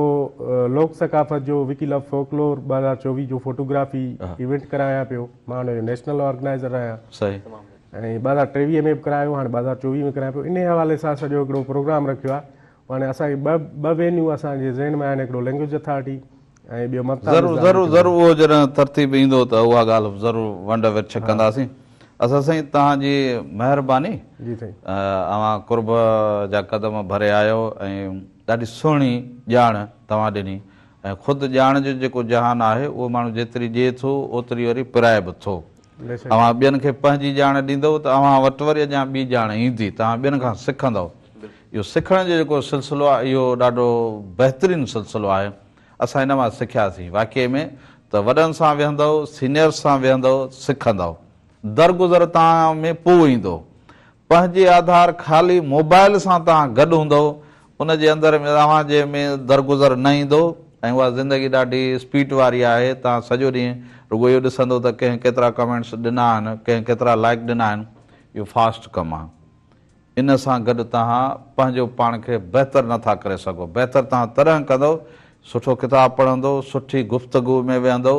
لوڪ ثقافت جو وڪي لو فوڪلور 2024 جو فوٽوگرافي ايونٽ ڪرايان پيو مان ان جو نيشنل آرگنائزر آهيان صحيح ۽ 2023 ۾ به ڪرايو هاڻي 2024 ۾ ڪرايان پيو انهي حوالي سان سڄو هڪڙو پروگرام رکيو آهي هاڻي اسان کي ٻه وينيو اسان جي ذهن ۾ آهن هڪڙو لينگويج اٿارٽي ۽ ٻيو ممتا ضرور ضرور ضرور اهو جڏهن ترتيب ايندو ته اها ڳالهه ضرور ونڊ ورڇ ڪنداسين. اسد سائين توهان جي مهرباني جي سائين. اوهان قرب جا قدم ڀري آيو ۽ ڏاڍي سهڻي ڄاڻ توهان ڏني ۽ خود ڄاڻ جو جيڪو جهان آهي اهو ماڻهو جيتري ڏئي ٿو اوتري وري پرائي به ٿو. اوهان ٻين کي پنهنجي ڄاڻ ڏيندؤ ته اوهان وٽ وري اڃا ٻي ڄاڻ ايندي، توهان ٻين کان سکندؤ. اهو سکڻ جو جيڪو سلسلو آهي اهو ڏاڍو بهترين سلسلو آهي. اسان ان مان سکياسين واقعي ۾ ته وڏن سان ويهندؤ، سينيئرز سان ويهندؤ، سکندؤ. درگذر توهان ۾ پوء ايندو. پنهنجي آڌار خالي موبائل سان توهان گڏ هوندؤ، ان جي اندر ۾ اوهان جي ۾ درگذر نه ايندو. ۽ اها زندگي ڏاڍي اسپيڊ واري آهي، توهان سڄو ڏينهن رڳو اهو ڏسندو ته ڪنهن ڪيترا ڪمينٽس ڏنا آهن، ڪنهن ڪيترا لائيڪ ڏنا آهن، اهو فاسٽ ڪم آهي. ان سان گڏ توهان پنهنجو پاڻ کي بهتر نه ٿا ڪري سگهو. بهتر توهان تڏهن ڪندؤ، سٺو ڪتاب پڙهندؤ، سٺي گفتگو ۾ ويهندؤ،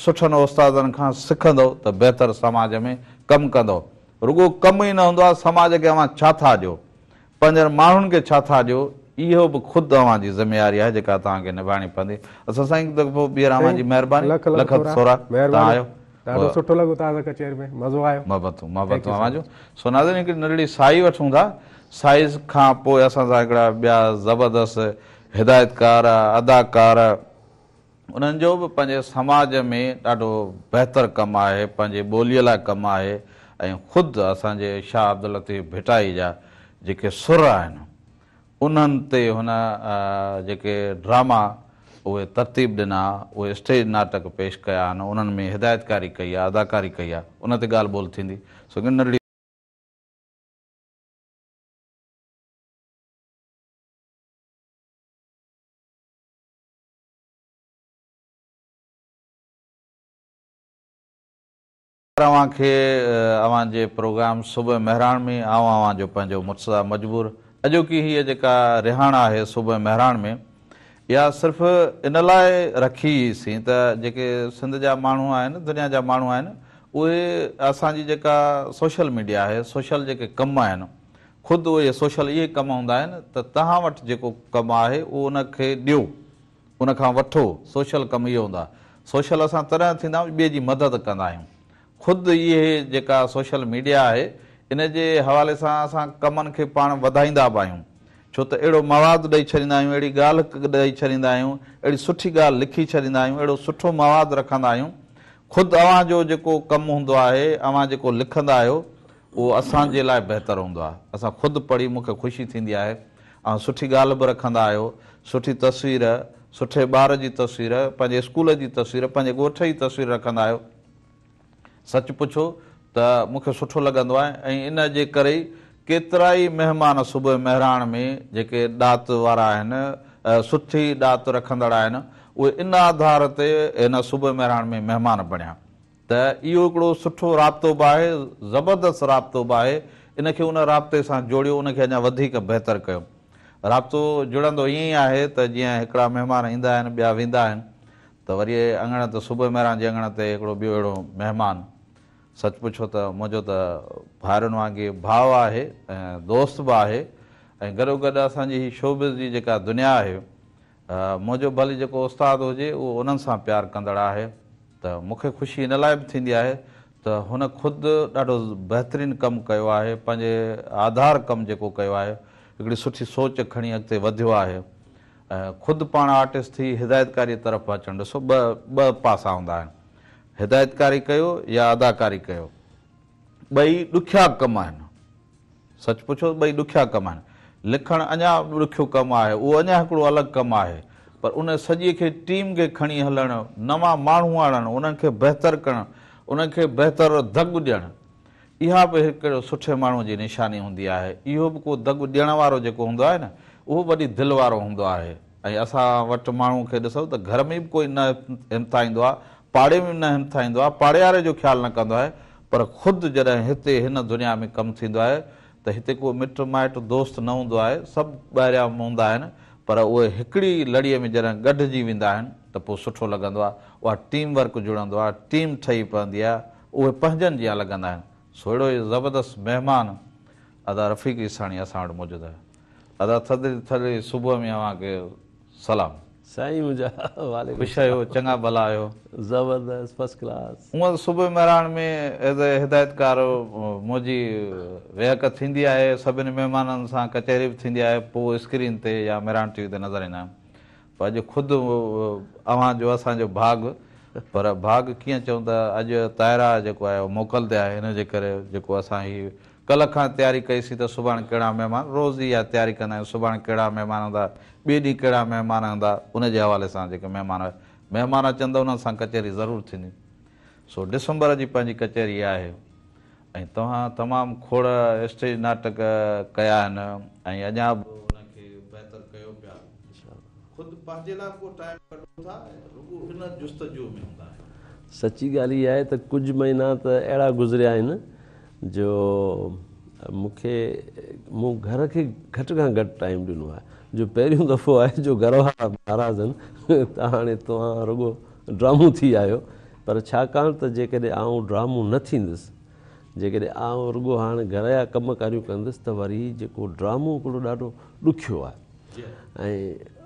سٺن استادن کان سکندؤ ته بهتر سماج ۾ ڪم ڪندؤ. رڳو ڪم ئي نه هوندو آهي، سماج کي اوهان ڇا ٿا ڏيو، پنهنجن ماڻهن کي ڇا ٿا ڏيو، اهو به خود اوهان جي ذميواري آهي جيڪا توهان کي نڀائڻي پوندي. اسان سائين هڪ دفعو ٻيهر اوهان جي سائين مهرباني، لک لک لک ٿورا ٿورا توهان مهرباني آيو. ڏاڍو سٺو لڳو توهان سان ڪچهري ۾ مزو آيو. محبتون thank محبتون you so اوهان جون. مچ. سو ناظرين هڪڙي ننڍڙي ساهي وٺون ٿا، ساهي کان پوء اسان سان هڪڙا ٻيا زبردست هدايتڪار، اداڪار، انهن جو به پنهنجي سماج ۾ ڏاڍو بهتر ڪم آهي، پنهنجي ٻوليء لاء ڪم آهي ۽ خود اسان جي شاهه عبداللطيف ڀٽائي جا جيڪي سر آهن، انهن تي هن جيڪي ڊراما اهي ترتيب ڏنا، اهي اسٽيج ناٽڪ پيش ڪيا آهن، انهن ۾ هدايتڪاري ڪئي آهي، اداڪاري ڪئي آهي، ان تي ڳالهه ٻولهه ٿيندي. سو هڪ ننڍڙي. اوهان کي اوهان جي پروگرام صبح مهراڻ ۾ آئون اوهان جو پنهنجو مرتضيٰ مجبور اڄوڪي هيء جيڪا رهاڻ آهي صبح مهراڻ ۾ اها صرف ان لاء رکي سين ته جيڪي سنڌ جا ماڻهو آهن دنيا جا ماڻهو آهن اهي اسان جي جيڪا سوشل ميڊيا آهي سوشل جيڪي ڪم آهن خود اهي سوشل اهي ڪم هوندا آهن ته توهان وٽ جيڪو ڪم آهي اهو ان کي ڏيو ان کان وٺو، سوشل ڪم اهو هوندو آهي. سوشل اسان تڏهن ٿيندا آهيون ٻئي جي مدد ڪندا آهيون. خود اهي جيڪا سوشل ميڊيا آهي ان جي حوالي سان اسان ڪمن کي پاڻ وڌائيندا به آهيون. ڇو ته اهڙو مواد ڏئي ڇڏيندا آهيون، اهڙي ڳالهه ڏئي ڇڏيندا آهيون، اهڙي سٺي ڳالهه لکي ڇڏيندا آهيون، اهڙو سٺو مواد رکندا آهيون. خود اوهان جو جيڪو ڪم هوندو آهي، اوهان جيڪو لکندا آهيو اهو اسان جي لاء بهتر هوندو آهي. اسان خود پڙهي مون کي خوشي ٿيندي آهي. اوهان سٺي ڳالهه به رکندا آهيو، سٺي تصوير، سٺي ٻار جي تصوير، پنهنجي اسڪول جي تصوير، پنهنجي ڳوٺ جي تصوير رکندا آهيو. سچ پڇو ته مون کي سٺو لڳندو آهي ۽ ان جي ڪري ئي ڪيترائي مهمان صبح مهراڻ ۾ جيڪي ڏات وارا آهن، سٺي ڏات رکندڙ آهن، اهي ان آڌار تي هن صبح مهراڻ ۾ مهمان بڻيا. ته اهو هڪڙو سٺو رابطو به آهي، زبردست رابطو به آهي، ان کي ان رابطي سان جوڙيو، ان کي اڃا وڌيڪ بهتر ڪيو. رابطو جڙندو ائين ئي آهي ته جيئن هڪڙا مهمان ايندا آهن، ٻيا ويندا آهن ته وري اڱڻ تي صبح مهراڻ جي اڱڻ تي هڪڙو ٻيو اهڙو مهمان، سچ پڇو ته منهنجو ته ڀائرن وانگي ڀاء آهي ۽ دوست به آهي ۽ گڏوگڏ اسان جي هي شوبز جي جيڪا دنيا آهي، منهنجو ڀلي جيڪو استاد هجي اهو انهن سان پيار ڪندڙ آهي ته مون کي خوشي ان لاء به ٿيندي آهي ته هن خود ڏاڍو بهترين ڪم ڪيو آهي پنهنجي آڌار ڪم جيڪو ڪيو آهي هڪڙي سٺي سوچ کڻي اڳتي وڌيو آهي ۽ خود پاڻ آرٽسٽ ٿي هدايتڪاري طرف اچڻ ڏسو ٻه ٻه پاسا هوندا آهن هدايتڪاري ڪيو يا اداڪاري ڪيو ٻئي ڏکيا ڪم آهن. سچ پڇو ته ٻئي ڏکيا ڪم آهن. لکڻ اڃا ڏکيو ڪم آهي، اهو اڃا هڪڙو الڳ ڪم آهي، پر ان سڄي کي ٽيم کي کڻي هلڻ، نوان ماڻهو آڻڻ، انهن کي بهتر ڪرڻ، انهن کي بهتر دڳ ڏيڻ، اها به هڪ سٺي ماڻهوء جي نشاني هوندي آهي. اهو به ڪو دڳ ڏيڻ وارو جيڪو هوندو آهي نه، اهو به وڏي دل وارو هوندو آهي. ۽ اسان وٽ ماڻهو کي ڏسو ته گهر ۾ به ڪوئي نه همٿائيندو آهي، پاڙي ۾ به نه همٿائيندو آهي، پاڙيواري جو خيال نه ڪندو آهي، پر خود جڏهن هتي هن دنيا ۾ ڪم ٿيندو آهي ته هتي ڪو مٽ مائٽ دوست نه هوندو آهي، سڀ ٻاهريان هوندا آهن، پر اهي هڪڙي لڙيء ۾ جڏهن ڳنڍجي ويندا آهن ته پوء سٺو لڳندو آهي، اها ٽيم ورڪ جڙندو آهي، ٽيم ٺهي پوندي آهي، اهي پنهنجن جيان لڳندا آهن. سو اهڙو ئي زبردست مهمان ادا رفيق عيساڻي اسان وٽ موجود آهي. ادا ٿڌڙي ٿڌڙي صبح ۾ اوهان کي سلام. سائين منهنجا وعليڪم خوش آهيو چڱا ڀلا آهيو. زبردست فرسٽ ڪلاس. هونئن ته صبح مهراڻ ۾ ايز اي هدايتڪار منهنجي ويهڪ ٿيندي آهي سڀني مهمانن سان ڪچهري به ٿيندي آهي پوء اسڪرين تي يا مهراڻ ٽي وي تي نظر ايندا آهيون پر اڄ خود اوهان جو اسان جو ڀاڳ پر ڀاڳ ڪيئن چئون ته اڄ طاهره جيڪو آهي اهو موڪل تي آهي ان جي ڪري جيڪو اسان هي ڪلهه کان تياري ڪئي سين ته سڀاڻ ڪهڙا مهمان، روز اها تياري ڪندا آهيون سڀاڻ ڪهڙا مهمان هوندا، ٻئي ڏينهن ڪهڙا مهمان هوندا، ان جي حوالي سان جيڪي مهمان مهمان اچن ته انهن سان ڪچهري ضرور ٿيندي. سو ڊسمبر جي پنهنجي ڪچهري آهي ۽ توهان تمام کوڙ اسٽيج ناٽڪ ڪيا آهن ۽ اڃا به ان کي بهتر ڪيو پيا. خود پنهنجي لاء به ڪو ٽائيم ڪڍو ٿا رڳو ان جستجو ۾ هوندا آهيو؟ سچي ڳالهه اها آهي ته ڪجهه مهينا ته اهڙا گذريا آهن جو مون کي مون گهر کي گهٽ کان گهٽ ٽائيم ڏنو آهي جو پهريون دفعو آهي جو گهر وارا به ناراض آهن ته هاڻي توهان رڳو ڊرامو ٿي آهيو پر ڇاڪاڻ ته جيڪڏهن آئون ڊرامو نه ٿيندس جيڪڏهن آئون رڳو هاڻ گهر جا ڪم ڪاريون ڪندس ته وري جيڪو ڊرامو هڪڙو ڏاڍو ڏکيو آهي ۽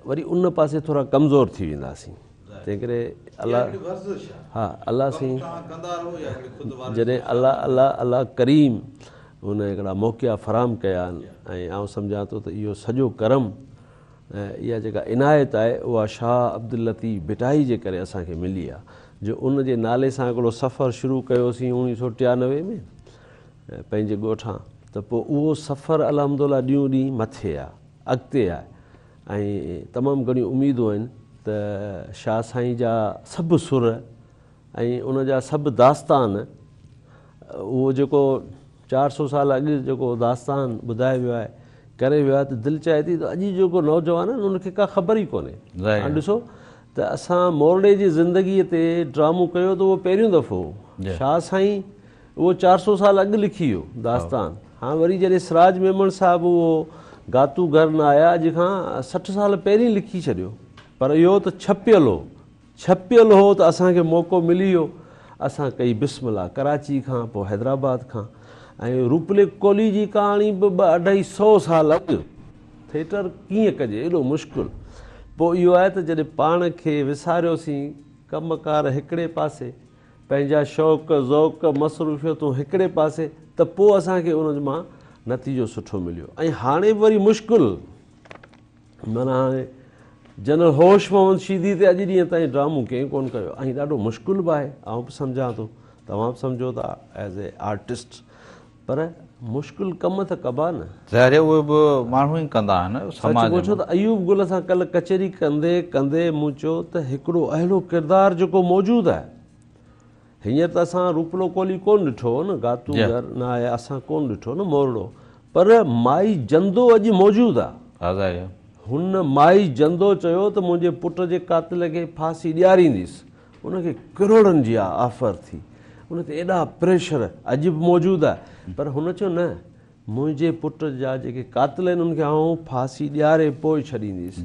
وري ان پاسي ٿورا ڪمزور ٿي وينداسين تنهنڪري الله ها الله سائين جڏهن الله الله الله ڪريم ان هڪڙا موقعا فراهم ڪيا آهن ۽ آئون سمجهان ٿو ته اهو سڄو ڪرم ۽ اها جيڪا عنايت آهي اها شاهه عبداللطيف ڀٽائي جي ڪري اسان کي ملي آهي جو ان جي نالي سان هڪڙو سفر شروع ڪيوسين اوڻيهه سو 93 ۾ پنهنجي ڳوٺان ته پوء اهو سفر الحمدلله ڏينهون ڏينهن مٿي آهي اڳتي آهي ۽ تمام گهڻيون اميدون آهن ته شاهه سائين جا سڀ سر ۽ ان جا سڀ داستان اهو جيڪو 400 سال اڳ جيڪو داستان ٻڌائي ويو آهي ڪري ويو آهي ته دل چاهي ٿي ته اڄ جيڪو نوجوان آهن ان کي ڪا خبر ئي ڪونهي. هاڻ ڏسو ته اسان مورڙي جي زندگيء تي ڊرامو ڪيو ته اهو پهريون دفعو هو. شاهه سائين اهو 400 سال اڳ لکي ويو داستان. هاڻ وري جڏهن سراج ميمڻ صاحب اهو گاتو گهر نه آيا اڄ کان 60 سال پهرين لکي ڇڏيو پر اهو ته ڇپيل هو. ڇپيل هو ته اسان کي موقعو ملي ويو. اسان ڪئي بسم الله ڪراچي کان پوء حيدرآباد کان ۽ روپلي ڪولهي جي ڪهاڻي به ٻه اڍائي سئو سال اڳ ٿيٽر ڪيئن ڪجي ايڏو مشڪل. پوء اهو آهي ته جڏهن پاڻ کي وساريوسين ڪم ڪار هڪڙي پاسي پنهنجا شوق ذوق مصروفيتون هڪڙي پاسي ته پوء اسان کي ان مان نتيجو سٺو مليو ۽ هاڻي به وري مشڪل معنيٰ هاڻي جنرل هوش محمد شيدي تي اڄ ڏينهن تائين ڊرامو ڪنهن ڪونه ڪيو ۽ ڏاڍو مشڪل به آهي آئون به سمجهان ٿو توهان به سمجهو ٿا ايز اي آرٽسٽ پر مشڪل ڪم ته ڪبا نه. ظاهر اهي به ماڻهو ئي ڪندا آهن سماج ۾. سچ پڇو ته ايوب گل سان ڪلهه ڪچهري ڪندي ڪندي مون چيو ته هڪڙو اهڙو ڪردار جيڪو موجود آهي هينئر ته اسان روپلو ڪولهي ڪونه ڏٺو هو نه، گاتو گهر نه آهي، اسان ڪونه ڏٺو نه مورڙو، پر مائي جندو اڄ موجود آ. هن مائي جندو چيو ته منهنجي پٽ جي قاتل کي ڦاسي ڏيارينديس. ان کي ڪروڙن جي آفر ٿي، ان تي ايڏا پريشر اڄ به موجود آهي، پر هن چيو نه منهنجي پٽ جا جيڪي قاتل آهن انهن کي آئون ڦاسي ڏياري پوء ڇڏينديس.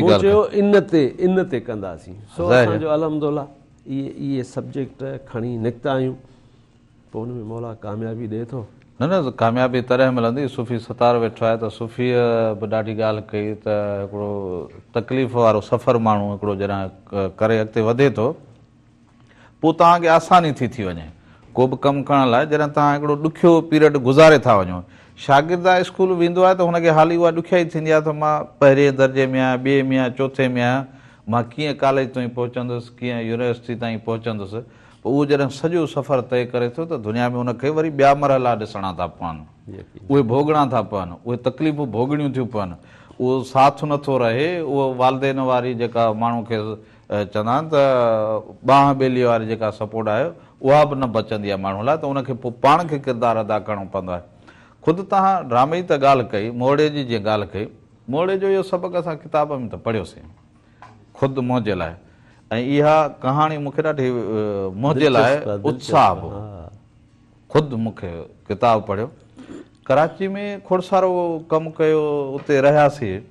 مون چيو ان تي ان تي ڪنداسين. سو اسان جو الحمدلله. اهي اهي سبجيڪٽ کڻي نڪتا آهيون پوء ان ۾ مولا ڪاميابي ڏئي ٿو. نه نه ڪاميابي تڏهن ملندي صوفي ستار ويٺو آهي ته صوفيء به ڏاڍي ڳالهه ڪئي ته هڪڙو تڪليف وارو سفر ماڻهو هڪڙو جڏهن ڪري اڳتي وڌي ٿو پوء توهان کي آساني ٿي ٿي وڃي ڪو به ڪم ڪرڻ لاء جڏهن توهان هڪڙو ڏکيو پيريڊ گذاري ٿا وڃو شاگرد آهي اسڪول ويندو آهي ته هن کي حالي اها ڏکيائي ٿيندي آهي ته مان پهرين درجي ۾ آهيان ٻئي ۾ آهيان چوٿين ۾ آهيان مان ڪيئن ڪاليج تائين پهچندس، ڪيئن يونيورسٽي تائين پهچندس، پوء اهو جڏهن سڄو سفر طئي ڪري ٿو ته دنيا ۾ ان کي وري ٻيا مرحلا ڏسڻا ٿا پون، اهي ڀوڳڻا ٿا پون، اهي تڪليفون ڀوڳڻيون ٿيون پون، اهو ساٿ نه ٿو رهي، اهو والدين واري جيڪا ماڻهو کي چوندا آهن ته ٻانهن ٻيلي واري جيڪا سپورٽ آهي اها به نه بچندي آهي ماڻهو لاء ته ان کي پوء پاڻ کي ڪردار ادا ڪرڻو پوندو آهي. خود توهان ڊرامي جي ته ڳالهه ڪئي، مورڙي جي جيئن ڳالهه ڪئي، مورڙي جو اهو سبق اسان ڪتاب ۾ ته پڙهيوسين خود منهنجي لاء ۽ اها ڪهاڻي مون کي ڏاڍي منهنجي لاء اتساهه به هو. خود مون کي ڪتاب پڙهيو. ڪراچي ۾ کوڙ سارو ڪم ڪيو اتي رهياسين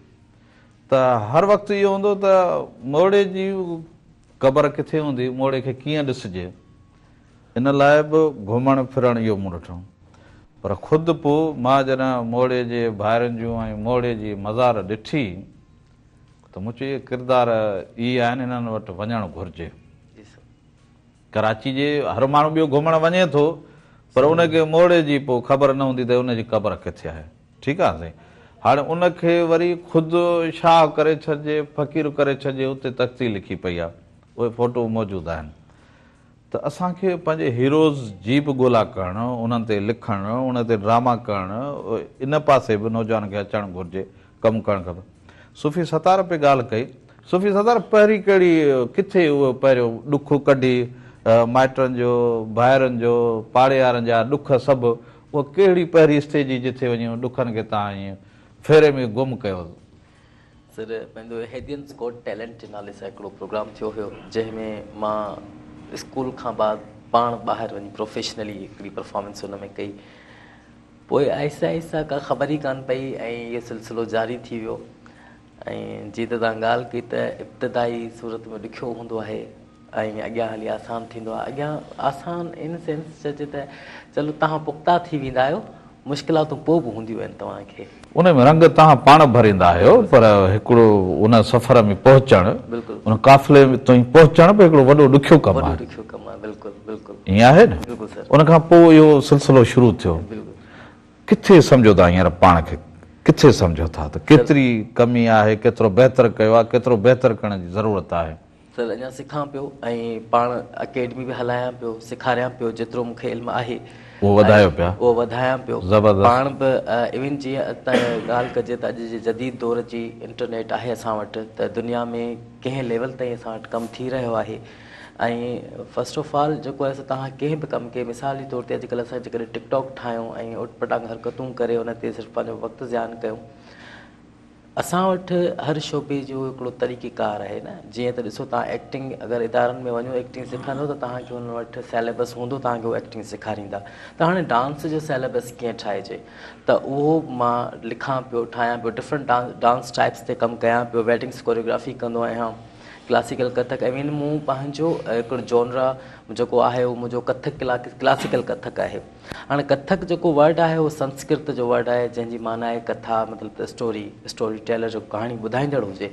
ته هر وقت اهو هوندو ته مورڙي جي قبر ڪٿي هوندي، مورڙي کي ڪيئن ڏسجي. ان لاء به گهمڻ ڦرڻ اهو مون ڏٺو. پر خود پوء مان جڏهن مورڙي جي ڀائرن جون ۽ مورڙي جي مزار ڏٺي ته مون چيو اهي ڪردار ئي آهن انهن وٽ وڃڻ گهرجي. ڪراچي جي هر ماڻهو ٻيو گهمڻ وڃي ٿو پر ان کي مورڙي جي پوء خبر نه هوندي ته ان جي قبر ڪٿي آهي. ٺيڪ آهي سائين. هاڻي ان کي وري خود شاهه ڪري ڇڏجي، فقير ڪري ڇڏجي اتي تختي لکي پئي آهي. اهي فوٽو موجود آهن. ته اسان کي پنهنجي هيروز جي به ڳولا ڪرڻ، انهن تي لکڻ، ان تي ڊراما ڪرڻ، ان پاسي به نوجوانن کي اچڻ گهرجي، ڪم ڪرڻ کپي. صوفي ستار پئي ڳالهه ڪئي. صوفي ستار پهرين ڪهڙي، ڪٿي اهو پهريون ڏک ڪڍي، مائٽن جو، ڀائرن جو، پاڙي وارن جا ڏک سڀ، اها ڪهڙي پهرين اسٽيج هئي جتي وڃي انهن ڏکن کي توهان ائين ڦيري ۾ گم ڪيو؟ سر پنهنجو حيدينس گاٽ ٽيلنٽ جي نالي سان هڪڙو پروگرام ٿيو هيو جنهن ۾ مان اسڪول کان بعد پاڻ ٻاهر وڃي پروفيشنلي هڪڙي پرفارمنس ان ۾ ڪئي پوء آهستي آهستي ڪا خبر ئي ڪانه پئي ۽ اهو سلسلو جاري ٿي ويو ۽ جيئن ته توهان ڳالهه ڪئي ته ابتدائي صورت ۾ ڏکيو هوندو آهي ۽ اڳيان هلي آسان ٿيندو آهي اڳيان آسان ان سينس چئجي ته چلو توهان پختا ٿي ويندا آهيو مشڪلاتون پوء به هونديون آهن توهان کي. ان ۾ رنگ توهان پاڻ ڀريندا آهيو پر هڪڙو ان سفر ۾ پهچڻ ان قافلي تائين پهچڻ به هڪڙو وڏو ڏکيو ڪم آهي. وڏو ڏکيو ڪم آهي بلڪل بلڪل. ائين آهي نه؟ بلڪل سر. ان کان پوء اهو سلسلو شروع ٿيو. بلڪل. ڪٿي سمجهو ٿا هينئر پاڻ کي ڪٿي سمجهو ٿا ته ڪيتري ڪمي آهي ڪيترو بهتر ڪيو آهي ڪيترو بهتر ڪرڻ جي ضرورت آهي. سر اڃا سکان پيو ۽ پاڻ اڪيڊمي به هلايان پيو سيکاريان پيو جيترو مون کي علم آهي اهو وڌايو پيا اهو وڌايان پيو زبردست پاڻ به ايون جيئن ته ڳالهه ڪجي ته اڄ جي جديد دور جي انٽرنيٽ آهي اسان وٽ ته دنيا ۾ ڪنهن ليول تائين اسان وٽ ڪم ٿي رهيو آهي ۽ فرسٽ آف آل جيڪو آهي سو توهان ڪنهن به ڪم کي مثال جي طور تي اڄڪلهه اسان جيڪڏهن ٽڪ ٽاڪ ٺاهيون ۽ اوٽ پٽانگ حرڪتون ڪري ان تي صرف پنهنجو وقت زيان ڪيون اسان وٽ هر شعبي جو هڪڙو طريقي ڪار آهي نه جيئن ته ڏسو توهان ايڪٽنگ اگر ادارن ۾ وڃو ايڪٽنگ سکندو ته توهان کي انهن وٽ سيليبس هوندو توهان کي هو ايڪٽنگ سيکاريندا ته هاڻي ڊانس جو سيليبس ڪيئن ٺاهجي ته اهو مان لکان پيو ٺاهيان پيو ڊفرنٽ ڊانس ٽائپس تي ڪم ڪيان پيو ويڊنگس ڪوريوگرافي ڪندو آهيان ڪلاسيڪل ڪٿڪ ايون مون پنهنجو هڪڙو جونرا جيڪو آهي اهو منهنجو ڪٿڪ ڪلاسيڪل ڪٿڪ آهي هاڻي ڪٿڪ جيڪو ورڊ آهي اهو سنسڪرت جو ورڊ آهي جنهن جي معنيٰ آهي ڪٿا مطلب ته اسٽوري، اسٽوري ٽيلر جيڪو ڪهاڻي ٻڌائيندڙ هجي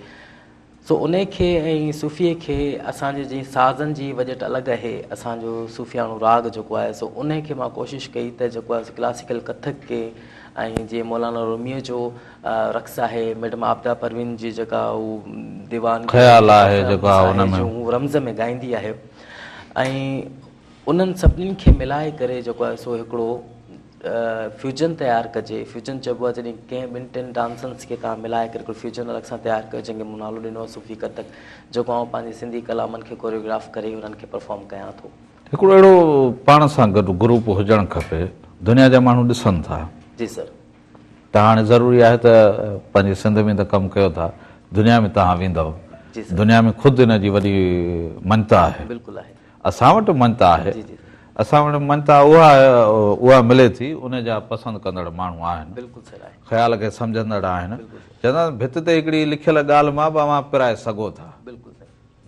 سو انهي کي ۽ صوفي کي اسان جي جيئن سازن جي وڄت الڳ آهي اسان جو صوفياڻو راڳ جيڪو آهي سو انهي کي مان ڪوشش ڪئي ته جيڪو آهي سو ڪلاسيڪل ڪٿڪ کي ۽ جيئن مولانا روميء جو رقص آهي ميڊم عابده پروين جي جيڪا هو ديوان خيال آهي جيڪو آهي ان ۾ هو رمز ۾ ڳائيندي آهي ۽ انهن سڀني کي ملائي ڪري جيڪو آهي سو هڪڙو فيوجن تيار ڪجي. فيوجن چئبو آهي جڏهن ڪنهن ٻن ٽن ڊانسنس کي توهان ملائي ڪري هڪڙو فيوجن الڳ سان تيار ڪيو جنهن کي مون نالو ڏنو آهي صوفي ڪٿڪ جيڪو آئون پنهنجي سنڌي ڪلامن کي ڪوريوگراف ڪري انهن کي پرفارم ڪيان ٿو. هڪڙو اهڙو پاڻ سان گڏ گروپ هجڻ کپي دنيا جا ماڻهو ڏسن ٿا. جي سر. ته هاڻي ضروري آهي ته پنهنجي سنڌ ۾ ته ڪم ڪيو ٿا دنيا ۾ توهان ويندؤ دنيا ۾ خود ان جي وڏي مڃتا آهي. بلڪل آهي. اسان وٽ مڃتا آهي. اسان وٽ مڃتا اها اها ملي ٿي ان جا پسند ڪندڙ ماڻهو آهن. خيال کي سمجهندڙ آهن. چوندا آهن ڀت تي هڪڙي لکيل ڳالهه مان به اوهان پرائي سگهو ٿا.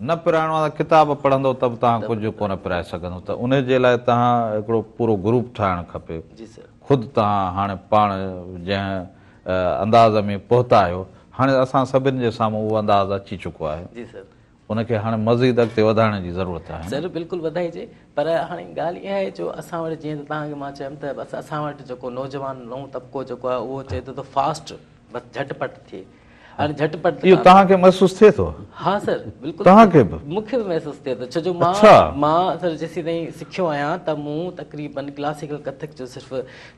نه پرائڻو آهي ته ڪتاب پڙهندو ته به توهان ڪجهه ڪونه پرائي سگهندو ته ان جي لاء توهان هڪڙو پورو گروپ ٺاهڻ کپي. خود توهان هاڻي پاڻ جنهن انداز ۾ پهتا آهيو هاڻي اسان سڀني جي سامهون اهو انداز اچي چڪو آهي. ان کي هاڻي مزيد اڳتي وڌائڻ جي ضرورت آهي. سر بلڪل وڌائجي پر هاڻي ڳالهه اها آهي جو اسان وٽ جيئن ته توهان کي مان چيم ته بس اسان وٽ جيڪو نوجوان نئون طبقو جيڪو آهي اهو چئي ٿو ته فاسٽ بس جهٽ پٽ ٿئي هاڻي جهٽ پٽ اهو توهان کي محسوس ٿئي ٿو؟ ها سر بلڪل توهان کي به؟ مون کي به محسوس ٿئي ٿو ڇو جو مان مان سر جيسين تائين سکيو آهيان ته مون تقريبن ڪلاسيڪل ڪٿڪ جو صرف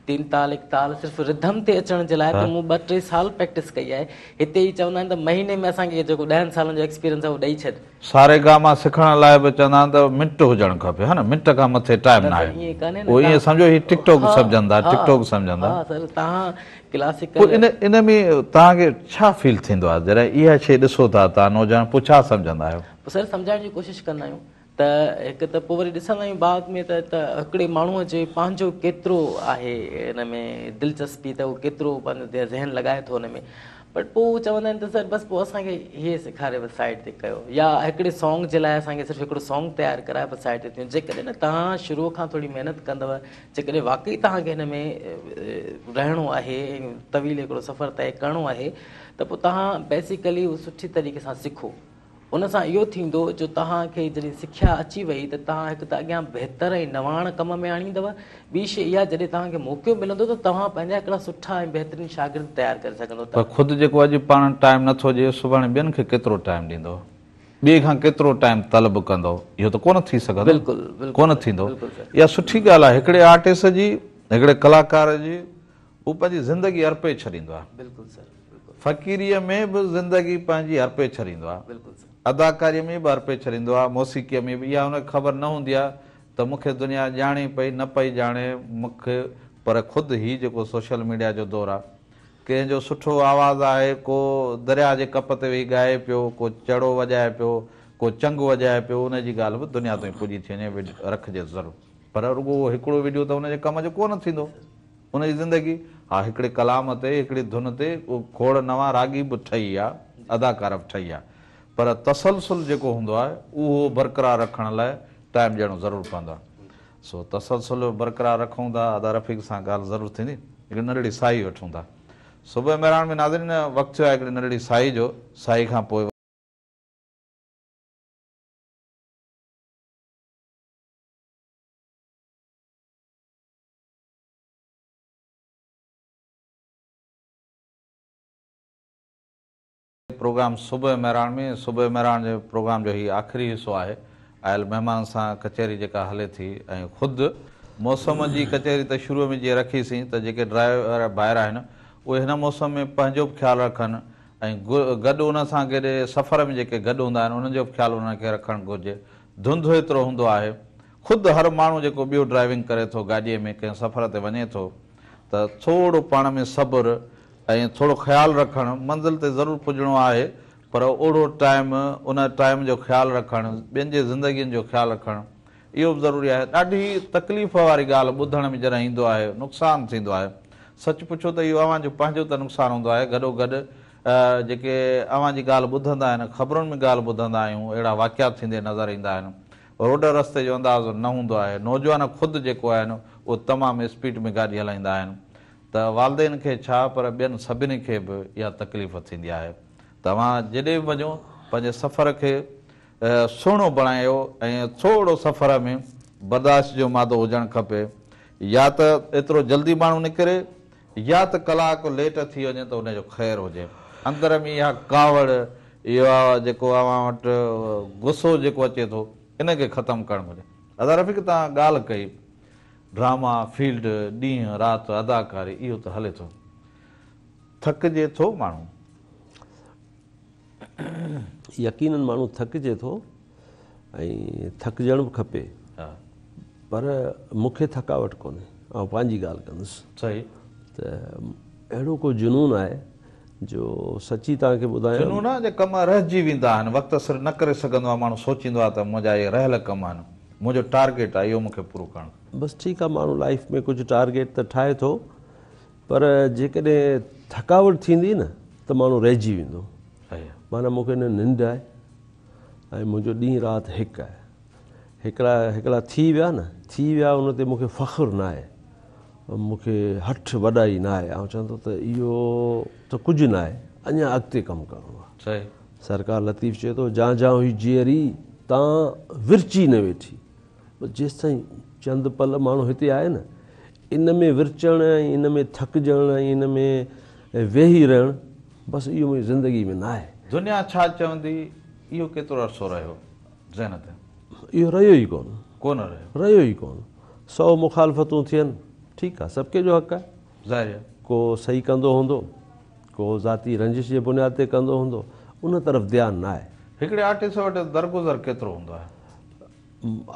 تين تال ايڪ تال صرف رڌم تي اچڻ جي لاء ته مون ٻه ٽي سال پريڪٽس ڪئي آهي هتي هي چوندا آهن ته مهيني ۾ اسان کي جيڪو ڏهن سالن جو ايڪسپيرينس آهي اهو ڏئي ڇڏ. ساري گاما سکڻ لاء به چوندا آهن ته منٽ هجڻ کپي ها نه منٽ کان مٿي ٽائيم نه سر ناهي ائين ڪانهي نه اهو ائين توهان سمجهو هي ٽڪ ٽاڪ ها سمجهندا ها ٽڪ ٽاڪ سمجهندا. ها سر توهان پوء ڪلاسيڪل ان ان ۾ توهان کي ڇا فيل ٿيندو آهي جڏهن اها شيء ڏسو ٿا توهان نوجوان پوء ڇا سمجهندا آهيو؟ پوء سر سمجهائڻ جي ڪوشش ڪندا آهيون ته هڪ ته پوء وري ڏسندا آهيون بعد ۾ ته ته هڪڙي ماڻهوء جي پنهنجو ڪيترو آهي ان ۾ دلچسپي ته هو ڪيترو پنهنجو ذهن لڳائي ٿو ان ۾ بٽ پوء هو چوندا آهن ته سر بس پوء اسان کي هي سيکاري بس سائيڊ تي ڪيو يا هڪڙي سانگ جي لاء اسان کي صرف هڪڙو سانگ تيار ڪرائي بس سائيڊ تي ٿيون جيڪڏهن نه توهان شروع کان ٿوري محنت ڪندؤ جيڪڏهن واقعي توهان کي هن ۾ رهڻو آهي ۽ طويل هڪڙو سفر طئي ڪرڻو آهي ته پوء توهان بيسيڪلي سٺي طريقي سان سکو ان سان اهو ٿيندو جو توهان کي جڏهن سکيا اچي وئي ته توهان هڪ ته اڳيان بهتر ۽ نواڻ ڪم ۾ آڻيندؤ، ٻي شيء اها جڏهن توهان کي موقعو ملندو ته توهان پنهنجا هڪڙا سٺا ۽ بهترين شاگرد تيار ڪري سگهندؤ پر ته. خود جيڪو اڄ پاڻ ٽائيم نه ٿو ڏئي سڀاڻي ٻين کي ڪيترو ٽائيم ڏيندو؟ ٻئي کان ڪيترو ٽائيم طلب ڪندو؟ اهو ته ڪونه ٿي سگهندو. بلڪل بلڪل ڪونه سر ٿيندو. بلڪل سر. اها سٺي ڳالهه آهي هڪڙي آرٽسٽ جي، هڪڙي ڪلاڪار جي هو پنهنجي زندگي ارپي ڇڏيندو آهي. بلڪل سر بلڪل. فقيريء ۾ به زندگي پنهنجي ارپي ڇڏيندو آهي. بلڪل سر. اداڪاريء ۾ به ارپي ڇڏيندو آهي، موسيقيء ۾ به. اها هن کي خبر نه هوندي آهي ته مون کي دنيا ڄاڻي پئي نه پئي ڄاڻي مون کي پر خود هي جيڪو سوشل ميڊيا جو دور آهي ڪنهن جو سٺو آواز آهي، ڪو درياء جي ڪپ تي ويهي ڳائي پيو، ڪو چڙو وڄائي پيو، ڪو چنگ وڄائي پيو، ان جي ڳالهه به دنيا تائين پڄي ٿي وڃي، وڊيو رکجي ضرور. پر رڳو اهو هڪڙو وڊيو ته ان جي ڪم جو ڪو نه ٿيندو. ان جي زندگي، ها هڪڙي ڪلام تي، هڪڙي ڌن تي کوڙ نوان راڳي به ٺهي ويا، اداڪار به ٺهي ويا. پر تسلسل جيڪو هوندو آهي، اهو برقرار رکڻ لاء ٽائيم ڏيڻو ضرور پوندو آهي. سو تسلسل برقرار رکون ٿا، ادا رفيق سان ڳالهه ضرور ٿيندي. هڪڙي ننڍڙي ساهي وٺون ٿا. صبح مهراڻ ۾ ناظرين وقت ٿيو آهي هڪڙي ننڍڙي ساهي جو، ساهي کان پوء. پروگرام صبح مهراڻ ۾ صبح مهراڻ جي پروگرام جو هي آخري حصو آهي. آيل مهمانن سان ڪچهري جيڪا هلي ٿي ۽ خود موسم جي ڪچهري ته شروع ۾ جيئن رکي سين ته جيڪي ڊرائيور ڀائر آهن اهي هن موسم ۾ پنهنجو به خيال رکن ۽ گڏ ان سان گڏ سفر ۾ جيڪي گڏ هوندا آهن انهن جو به خيال انهن کي رکڻ گهرجي. ڌنڌ ايترو هوندو آهي خود هر ماڻهو جيڪو ٻيو ڊرائيونگ ڪري ٿو گاڏيء ۾ ڪنهن سفر تي وڃي ٿو ته ٿورو پاڻ ۾ صبر ۽ ٿورو خيال رکڻ، منزل تي ضرور پڄڻو آهي پر اوڙو ٽائيم، ان ٽائيم جو خيال رکڻ، ٻين جي زندگين جو خيال رکڻ اهو به ضروري آهي. ڏاڍي تڪليف واري ڳالهه ٻڌڻ ۾ جڏهن ايندو آهي، نقصان ٿيندو آهي. سچ پڇو ته اهو اوهان جو پنهنجو ته نقصان هوندو آهي، گڏوگڏ جيڪي اوهان جي ڳالهه ٻڌندا آهن، خبرن ۾ ڳالهه ٻڌندا آهيون، اهڙا واقعا ٿيندي نظر ايندا آهن. روڊ رستي جو اندازو نه هوندو آهي. نوجوان خود جيڪو آهن اهو تمام اسپيڊ ۾ گاڏي هلائيندا آهن ته والدين کي ڇا پر ٻين سڀني کي به اها تڪليف ٿيندي آهي. توهان جيڏي به وڃو پنهنجي سفر کي سهڻو بڻايو ۽ ٿورو سفر ۾ برداشت جو مادو هجڻ کپي. يا ته ايترو جلدي ماڻهو نڪري يا ته ڪلاڪ ليٽ ٿي وڃي ته ان جو خير هجي. اندر ۾ اها ڪاوڙ، اهو جيڪو اوهان وٽ غصو جيڪو اچي ٿو، ان کي ختم ڪرڻ گهرجي. ادا رفيق توهان ڳالهه ڪئي، ڊراما، فيلڊ، ڏينهن رات اداڪاري اهو ته هلي ٿو. ٿڪجي ٿو ماڻهو؟ يقينن ماڻهو ٿڪجي ٿو ۽ ٿڪجڻ به کپي پر مون کي ٿڪاوٽ ڪونهي آئون پنهنجي ڳالهه ڪندس صحيح ته اهڙو ڪو جنون آهي جو سچي توهان کي ٻڌايان جنون آهي جي ڪم رهجي ويندا آهن وقت سر نه ڪري سگهندو آهي ماڻهو سوچيندو آهي ته منهنجا اهي رهيل ڪم آهن منهنجو ٽارگيٽ آهي اهو مون کي پورو ڪرڻ بس ٺيڪ آهي ماڻهو لائيف ۾ ڪجهه ٽارگيٽ ته ٺاهي ٿو پر جيڪڏهن ٿڪاوٽ ٿيندي نه ته ماڻهو رهجي ويندو. معنيٰ مون کي نه ننڊ آهي ۽ منهنجو ڏينهن رات هڪ آهي. هڪڙا هڪڙا ٿي ويا نه ٿي ويا ان تي مون کي فخر نه آهي. مون کي هٺ وڏائي نه آهي. آئون چوان ٿو ته اهو ته ڪجهه نه آهي اڃا اڳتي ڪم ڪرڻو آهي. سرڪار لطيف چئي ٿو جان جان هئي جيئري تان ورچي نه ويٺي. بس جيستائين چند پل ماڻهو هتي آهي نه ان ۾ ورچڻ ۽ ان ۾ ٿڪجڻ ۽ ان ۾ ويهي رهڻ بس اهو منهنجي زندگي ۾ ناهي. دنيا ڇا چوندي اهو ڪيترو عرصو رهيو ذهن تي؟ اهو رهيو ئي ڪونه. ڪونه رهيو. رهيو ئي ڪونه. سو مخالفتون ٿين ٺيڪ آهي سڀ ڪنهن جو حق آهي. ظاهر آهي. ڪو صحيح ڪندو هوندو ڪو ذاتي رنجش جي بنياد تي ڪندو هوندو ان طرف ڌيان ناهي. هڪڙي آرٽسٽ وٽ درگذر ڪيترو هوندو آهي؟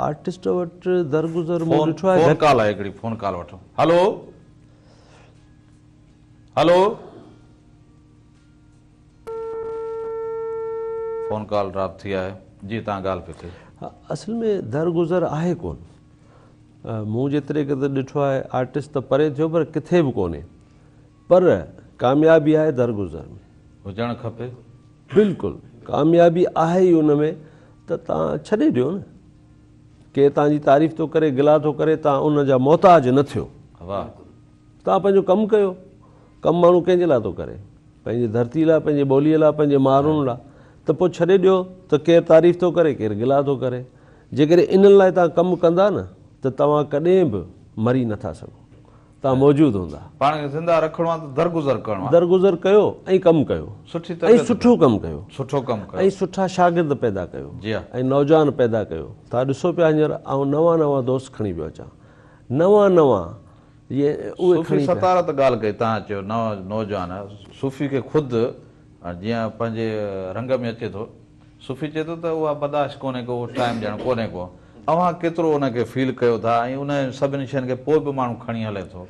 آرٽسٽ وٽ درگذر مون ڏٺو آهي فون ڪال آهي هڪڙي فون ڪال وٺو هلو هلو فون ڪال ڊراپ ٿي آهي جي توهان ڳالهه پئي ڪئي. اصل ۾ درگذر آهي ڪون مون جيتري قدر ڏٺو آهي آرٽسٽ ته پري ٿيو پر ڪٿي به ڪونهي پر ڪاميابي آهي درگذر ۾. هجڻ کپي. بلڪل ڪاميابي آهي ئي ان ۾ ته توهان ڇڏي ڏيو نه. ڪير توهان جي تعريف ٿو ڪري گلا ٿو ڪري توهان ان جا محتاج نه ٿيو. واهه. توهان پنهنجو ڪم ڪيو. ڪم ماڻهو ڪنهن جي لاء ٿو ڪري؟ پنهنجي ڌرتي لاء، پنهنجي ٻوليء لاء، پنهنجي ماڻهن لاء. ته پوء ڇڏي ڏيو ته ڪير تعريف ٿو ڪري ڪير گلا ٿو ڪري. جيڪڏهن انهن لاء توهان ڪم ڪندا نه ته توهان ڪڏهن به مري نٿا سگهو. توهان موجود هوندا. پاڻ کي زنده رکڻو آهي ته درگذر ڪرڻو آهي. درگذر ڪيو ۽ ڪم ڪيو. سٺي ۽ طبيعت سٺو ڪم ڪيو. سٺو ڪم ڪيو. ۽ سٺا شاگرد پيدا ڪيو. جي ها. ۽ نوجوان پيدا ڪيو. توهان ڏسو پيا هينئر آئون نوان نوان دوست کڻي پيو اچان. نوان نوان اهي صوفي کڻي پيا. ستار ته ڳالهه ڪئي توهان چيو نوجوان صوفي کي خود جيئن پنهنجي رنگ ۾ اچي ٿو. صوفي چئي ٿو ته اها برداشت ڪونهي ڪو، اهو ٽائيم ڏيڻ ڪونهي ڪو. اوهان ڪيترو ان کي فيل ڪيو ٿا ۽ انهن سڀني شين کي پوء به ماڻهو کڻي هلي ٿو.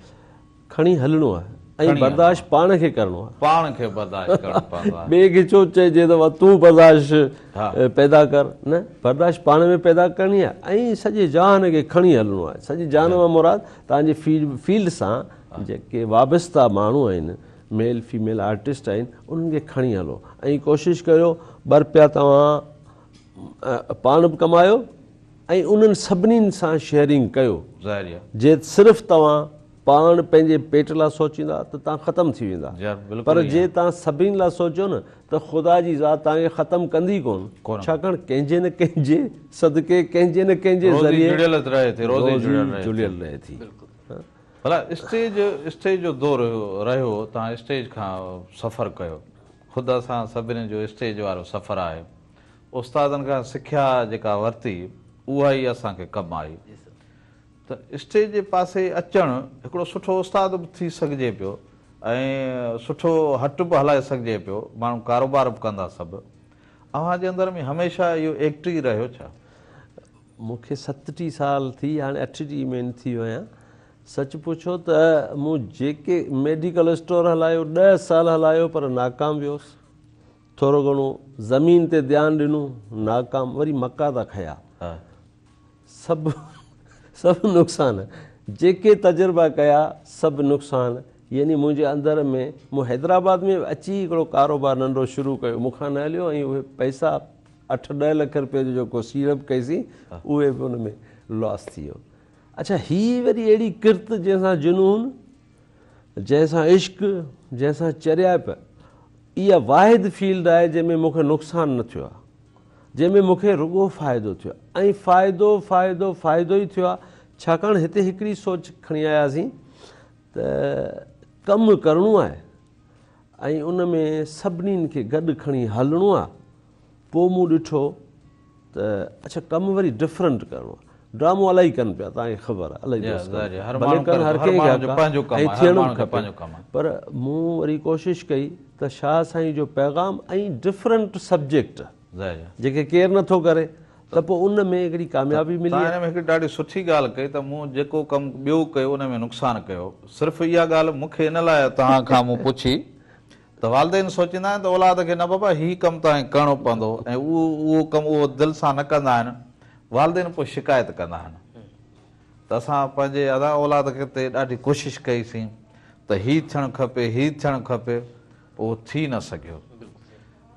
کڻي هلڻو آهي. ۽ برداشت پاڻ کي ڪرڻو آهي. پاڻ کي برداشت ڪرڻو پوندو آهي. ٻئي کي ڇو چئجي ته تون برداشت پيدا ڪر، نه برداشت پاڻ ۾ پيدا ڪرڻي آهي ۽ سڄي جهان کي کڻي هلڻو آهي. سڄي جهان مان مراد توهان جي فيلڊ سان جيڪي وابسته ماڻهو آهن، ميل فيميل آرٽسٽ آهن، انهن کي کڻي هلو ۽ ڪوشش ڪريو ٻه رپيا توهان پاڻ به ڪمايو ۽ انهن سڀني سان شيئرنگ ڪيو. جي صرف توهان پاڻ پنهنجي پيٽ لاء سوچيندا ته توهان ختم ٿي ويندا پر جي توهان سڀني لاء سوچيو نه ته خدا جي ذات توهان کي ختم ڪندي ڪونه ڇاڪاڻ ڪنهن جي نه ڪنهن جي صدقي ڪنهن جي نه ڪنهن جي ذريعي روزي جڙيل رهي ٿي. ڀلا اسٽيج اسٽيج جو دور رهيو توهان اسٽيج کان سفر ڪيو خود اسان سڀني جو اسٽيج وارو سفر آهي استادن کان سکيا جيڪا ورتي اها ئي اسان کي ڪم آئي ته اسٽيج جي پاسي اچڻ هڪڙو سٺو استاد به ٿي سگهجي پيو ۽ سٺو هٽ به هلائي سگهجي پيو، ماڻهو ڪاروبار به ڪندا سڀ. اوهان جي اندر ۾ هميشه اهو ايڪٽ ئي رهيو ڇا؟ مون کي 37 سال ٿي هاڻي 38 ۾ ٿي ويو آهيان. سچ پڇو ته مون جيڪي ميڊيڪل اسٽور هلايو ڏهه سال هلايو پر ناڪام ويوس. ٿورو گهڻو زمين تي ڌيان ڏنو ناڪام وري مقاطا کيا. سڀ سڀ نقصان جيڪي تجربا ڪيا سڀ نقصان يعني منهنجي اندر ۾ مون حيدرآباد ۾ اچي هڪڙو ڪاروبار ننڍو شروع ڪيو مون کان نه هليو ۽ اهي پئسا اٺ ڏهه لک روپيه جو جيڪو سيڙپ ڪئيسين اهي به ان ۾ لاس ٿي ويو اڇا هي وري اهڙي ڪرت جنهن سان جنون جنهن سان عشق جنهن سان چريائپ اها واحد فيلڊ آهي جنهن ۾ مون کي نقصان نه ٿيو آهي جنهن ۾ مون کي رڳو فائدو ٿيو آهي ۽ فائدو فائدو فائدو ئي ٿيو آهي ڇاڪاڻ هتي هڪڙي سوچ کڻي آياسين ته ڪم ڪرڻو آهي ۽ ان ۾ سڀني کي گڏ کڻي هلڻو آهي پوء مون ڏٺو ته اڇا ڪم وري ڊفرنٽ ڪرڻو آهي ڊرامو الاهي ڪن پيا توهان کي خبر آهي الاهي دوست ڪن ڀلي ڪن هر ڪنهن کي حق آهي ۽ ٿيڻ به کپي پر مون وري ڪوشش ڪئي ته شاهه سائين جو پيغام ۽ ڊفرنٽ سبجيڪٽ جيڪي ڪير نٿو ڪري ته پوء ان ۾ هڪڙي ڪاميابي ملي. توهان هن ۾ هڪڙي ڏاڍي سٺي ڳالهه ڪئي ته مون جيڪو ڪم ٻيو ڪيو ان ۾ نقصان ڪيو صرف اها ڳالهه مون کي ان لاء توهان کان مون پڇي ته والدين سوچيندا آهن ته اولاد کي نه بابا هي ڪم توهان کي ڪرڻو پوندو ۽ اهو اهو ڪم اهو دل سان نه ڪندا آهن والدين پوء شڪايت ڪندا آهن ته اسان پنهنجي ادا اولاد کي تي ڏاڍي ڪوشش ڪئي سين ته هي ٿيڻ کپي هي ٿيڻ کپي اهو ٿي نه سگهيو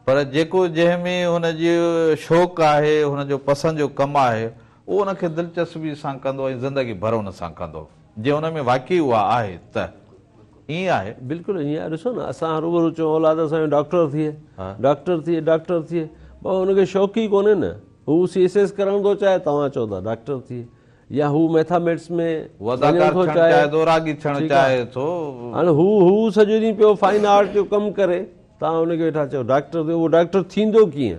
پر جيڪو جنهن ۾ هن جي شوق آهي هن جو پسند جو ڪم آهي اهو ان کي دلچسپي سان ڪندو ۽ زندگي ڀر ان سان ڪندو جي ان ۾ واقعي اها آهي ته ائين آهي. بلڪل ائين آهي ڏسو نه اسان هروڀرو چئون اولاد اسان جو ڊاڪٽر ٿئي ڊاڪٽر ٿئي ڊاڪٽر ٿئي بابا هن کي شوق ئي ڪونهي نه هو سي ايس ايس ڪرڻ ٿو چاهي توهان چئو ٿا ڊاڪٽر ٿئي يا هو ميٿاميٽس ۾ هو اداڪار ٿيڻ چاهي ٿو راڳي ٿيڻ چاهي ٿو. هاڻي هو هو سڄو ڏينهن پيو فائن آرٽ جو ڪم ڪري توهان هن کي ويٺا چئو ڊاڪٽر ٿيو اهو ڊاڪٽر ٿيندو ڪيئن؟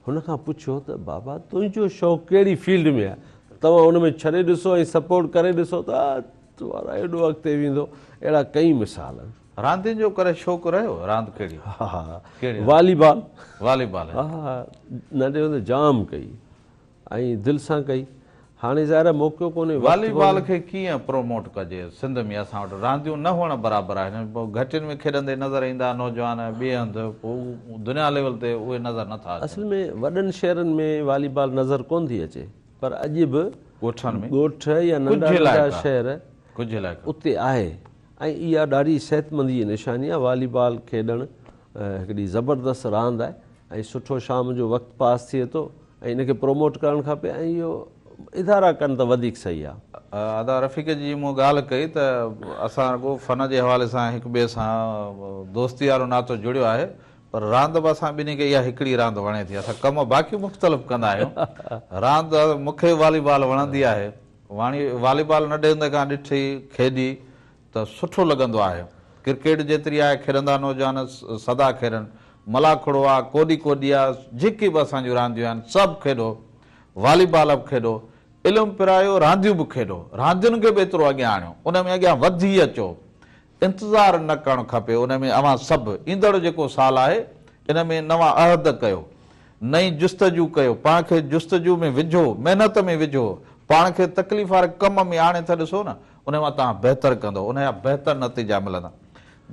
هن کان پڇيو ته بابا تنهنجو شوق ڪهڙي فيلڊ ۾ آهي؟ توهان ان ۾ ڇڏي ڏسو ۽ سپورٽ ڪري ڏسو ته وارا ايڏو اڳتي ويندو. اهڙا ڪئين مثال آهن. راندين جو ڪڏهن شوق رهيو؟ راند ڪهڙي؟ ها ڪهڙي راند؟ والي بال. والي بال. ها ننڍي هوندي جام ڪئي ۽ دل سان ڪئي. هاڻي ظاهر آهي موقعو ڪونهي وقت والي بال ڪونهي. کي ڪيئن پروموٽ ڪجي؟ سنڌ ۾ اسان وٽ رانديون نه هئڻ برابر آهن. گهٽين ۾ کيڏندي نظر ايندا نوجوان ٻئي هنڌ پوء دنيا ليول تي اهي نظر نه ٿا اچن. اصل ۾ وڏن شهرن ۾ والي بال نظر ڪونه ٿي اچي پر اڄ به ڳوٺن ۾ ڳوٺ يا ننڍا ڪجهه ننڍا علائقا شهر ڪجهه علائقا اتي آهي ۽ اها ڏاڍي صحتمندي جي نشاني آهي والي بال کيڏڻ هڪڙي زبردست راند آهي ۽ سٺو شام جو وقت پاس ٿئي ٿو ۽ ان کي پروموٽ ڪرڻ کپي ۽ اهو ادارا ڪن ته وڌيڪ صحيح آهي. ادا رفيق جي مون ڳالهه ڪئي ته اسان رڳو فن جي حوالي سان هڪ ٻئي سان دوستي وارو ناتو جڙيو آهي پر راند به اسان ٻنهي کي اها هڪڙي راند وڻي ٿي اسان ڪم باقي مختلف ڪندا آهيون راند مون کي والي بال وڻندي آهي واڻي والي بال ننڍي هوندي کان ڏٺي کيڏي ته سٺو لڳندو آهي. ڪرڪيٽ جيتري آهي کيڏندا نوجوان سدا کيڏن. ملاکڙو آ، ڪوڏي ڪوڏي آ، جيڪي به اسان جون رانديون آهن سڀ کيڏو. والي بال به کيڏو. علم پرايو رانديون به کيڏو. راندين کي به ايترو اڳيان آڻيو. ان ۾ اڳيان وڌي اچو. انتظار نه ڪرڻ کپي. ان ۾ اوهان سڀ ايندڙ جيڪو سال آهي ان ۾ نوان عهد ڪيو. نئين جستجو ڪيو. پاڻ کي جستجو ۾ وجهو. محنت ۾ وجهو. پاڻ کي تڪليف واري ڪم ۾ آڻي ته ڏسو نه. ان مان توهان بهتر ڪندؤ، ان جا بهتر نتيجا ملندا.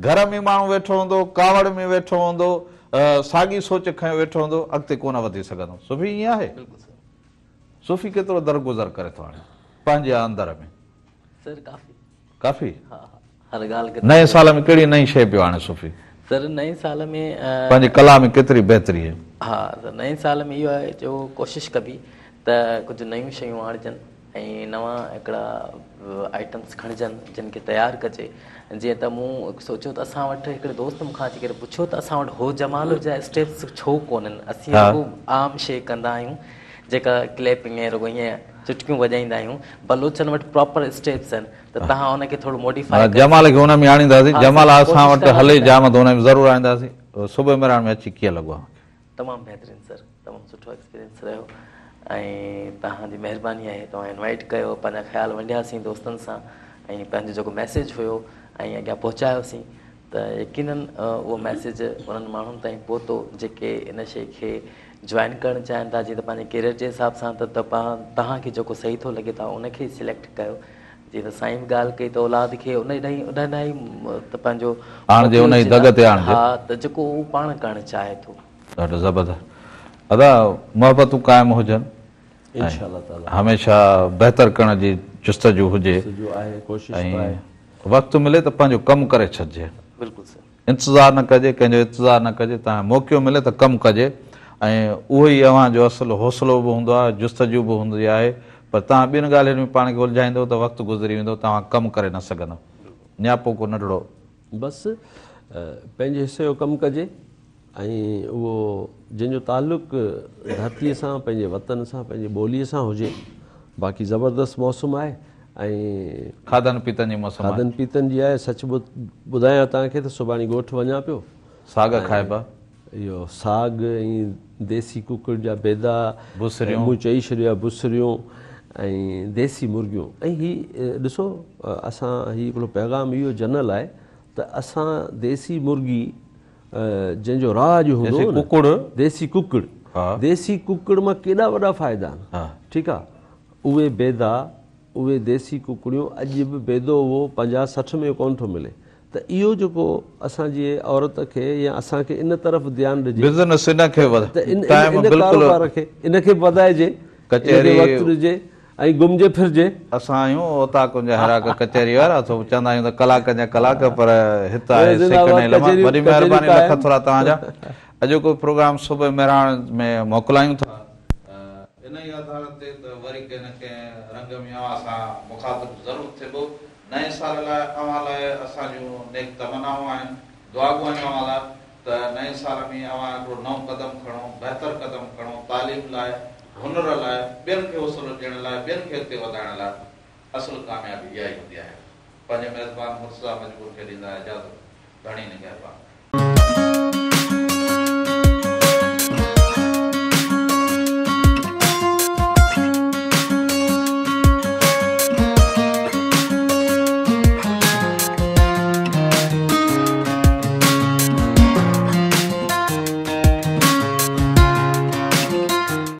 گهر ۾ ماڻهو ويٺو هوندو، ڪاوڙ ۾ ويٺو هوندو، ساڳي سوچ کنيو ويٺو هوندو، اڳتي ڪونه وڌي سگهندو. صوفي ائين آهي؟ بلڪل سر. صوفي ڪيترو درگذر ڪري ٿو هاڻي پنهنجي اندر ۾؟ سر ڪافي. ڪافي؟ ها ها هر ڳالهه کي. نئين سال ۾ ڪهڙي نئين شيء پيو آڻي صوفي؟ سر نئين سال ۾. پنهنجي ڪلا ۾ ڪيتري بهتري؟ ها سر نئين سال ۾ اهو آهي جو ڪوشش ڪبي ته ڪجهه نيون شيون آڻجن ۽ نوان هڪڙا آئٽمس کڻجن جن کي تيار ڪجي. جيئن ته مون سوچيو ته اسان وٽ هڪڙي دوست مون کان اچي ڪري پڇيو ته اسان وٽ هو جمال جا اسٽيپس ڇو ڪونهن، اسين رڳو عام شيء ڪندا آهيون جيڪا ڪليپنگ ۽ رڳو ائين چٽڪيون وڄائيندا آهيون، بلوچن وٽ پراپر اسٽيپس آهن ته توهان ان کي ٿورو موڊيفائي ڪري. جمال کي ان ۾ آڻينداسين، جمال اسان وٽ هلي جام ته ان ۾ ضرور آڻينداسين. صبح مهراڻ ۾ اچي ڪيئن لڳو اوهان کي؟ تمام بهترين سر، تمام سٺو ايڪسپيرينس رهيو ۽ توهان جي مهرباني آهي توهان انوائيٽ ڪيو، پنهنجا خيال ونڊياسين دوستن سان ۽ پنهنجو جيڪو ميسيج هيو ۽ اڳيان پهچايوسين ته يقينن اهو ميسيج انهن ماڻهن تائين پهتو جيڪي ان شيء کي جوائن ڪرڻ چاهين ٿا. جيئن ته پنهنجي ڪيريئر جي حساب سان ته توهان کي جيڪو صحيح ٿو لڳي توهان ان کي ئي سليڪٽ ڪيو. جيئن ته سائين به ڳالهه ڪئي ته اولاد کي ان ڏانهن ئي ته پنهنجو آڻجي، ان ئي دڳ تي آڻجي. ها ته جيڪو هو پاڻ ڪرڻ چاهي ٿو. ڏاڍو زبردست ادا محبتون قائم هجن انشاء الله تعالي هميشه بهتر ڪرڻ جي جستجو هجي جستجو آهي ڪوشش به آهي. ۽ وقت ملي ته پنهنجو ڪم ڪري ڇڏجي. بلڪل سر. انتظار نه ڪجي، ڪنهن جو انتظار نه ڪجي، توهان کي موقعو ملي ته ڪم ڪجي ۽ اهو ئي اوهان جو اصل حوصلو به هوندو آهي، جستجو به هوندي آهي، پر توهان ٻين ڳالهين ۾ پاڻ کي الجهائيندؤ ته وقت گذري ويندو، توهان ڪم ڪري نه سگهندؤ. نياپو ڪو ننڍڙو. بس پنهنجي حصي جو ڪم ڪجي ۽ اهو جنهن جو تعلق ڌرتيء سان، پنهنجي وطن سان، پنهنجي ٻوليء سان هجي. باقي زبردست موسم آهي ۽. کاڌن پيتن جي موسم آهي. کاڌن پيتن جي آهي. سچ ٻڌايان توهان کي ته سڀاڻي ڳوٺ وڃان پيو. ساڳ کائبا. اهو ساڳ ۽ ديسي ڪڪڙ جا بيدا. بصريون. مون چئي ڇڏيو آهي بصريون ۽ ديسي مرغيون ۽ هي ڏسو اسان هي هڪڙو پيغام اهو جنرل آهي ته اسان ديسي مرغي جنهن جو راڄ هوندو هو نه ڪڪڙ ديسي ڪڪڙ ديسي ڪڪڙ مان ڪيڏا وڏا فائدا آهن ٺيڪ آ اهي بيدا اهي ديسي ڪڪڙيون اڄ به بيدو اهو 50 60 ۾ ڪونه ٿو ملي ته اهو جيڪو اسان جي عورت کي يا اسان کي ان طرف ڌيان ڏجي بزنس ان کي ته ان ڪاروبار کي ان کي وڌائجي ڪچهري وقت ڏجي ۽ گهمجي ڦرجي. اسان آهيون اوطاقن جا هراڪ ڪچهري وارا سو چوندا آهيون ته ڪلاڪن جا ڪلاڪ پر هت آهي سيڪنڊ ۽ لمحا. وڏي مهرباني لک ٿورا توهان جا. اڄوڪو پروگرام صبح مهراڻ ۾ موڪلايون ٿا. انهي آڌار تي ته وري ڪنهن نه ڪنهن رنگ ۾ اوهان سان مخاطب ضرور ٿيبو. نئين سال لاء اوهان لاء اسان جون نيڪ تمنائون آهن. دعاگو آهيون اوهان لاء ته نئين سال ۾ اوهان هڪڙو نئون قدم کڻو، بهتر قدم کڻو، تعليم لاء، هنر لاء، ٻين کي حوصلو ڏيڻ لاء، ٻين کي اڳتي وڌائڻ لاء اصل ڪاميابي اها ئي هوندي آهي. پنهنجي ميزبان مرتضيٰ مجبور کي ڏيندا اجازت. ڌڻي نگهبان.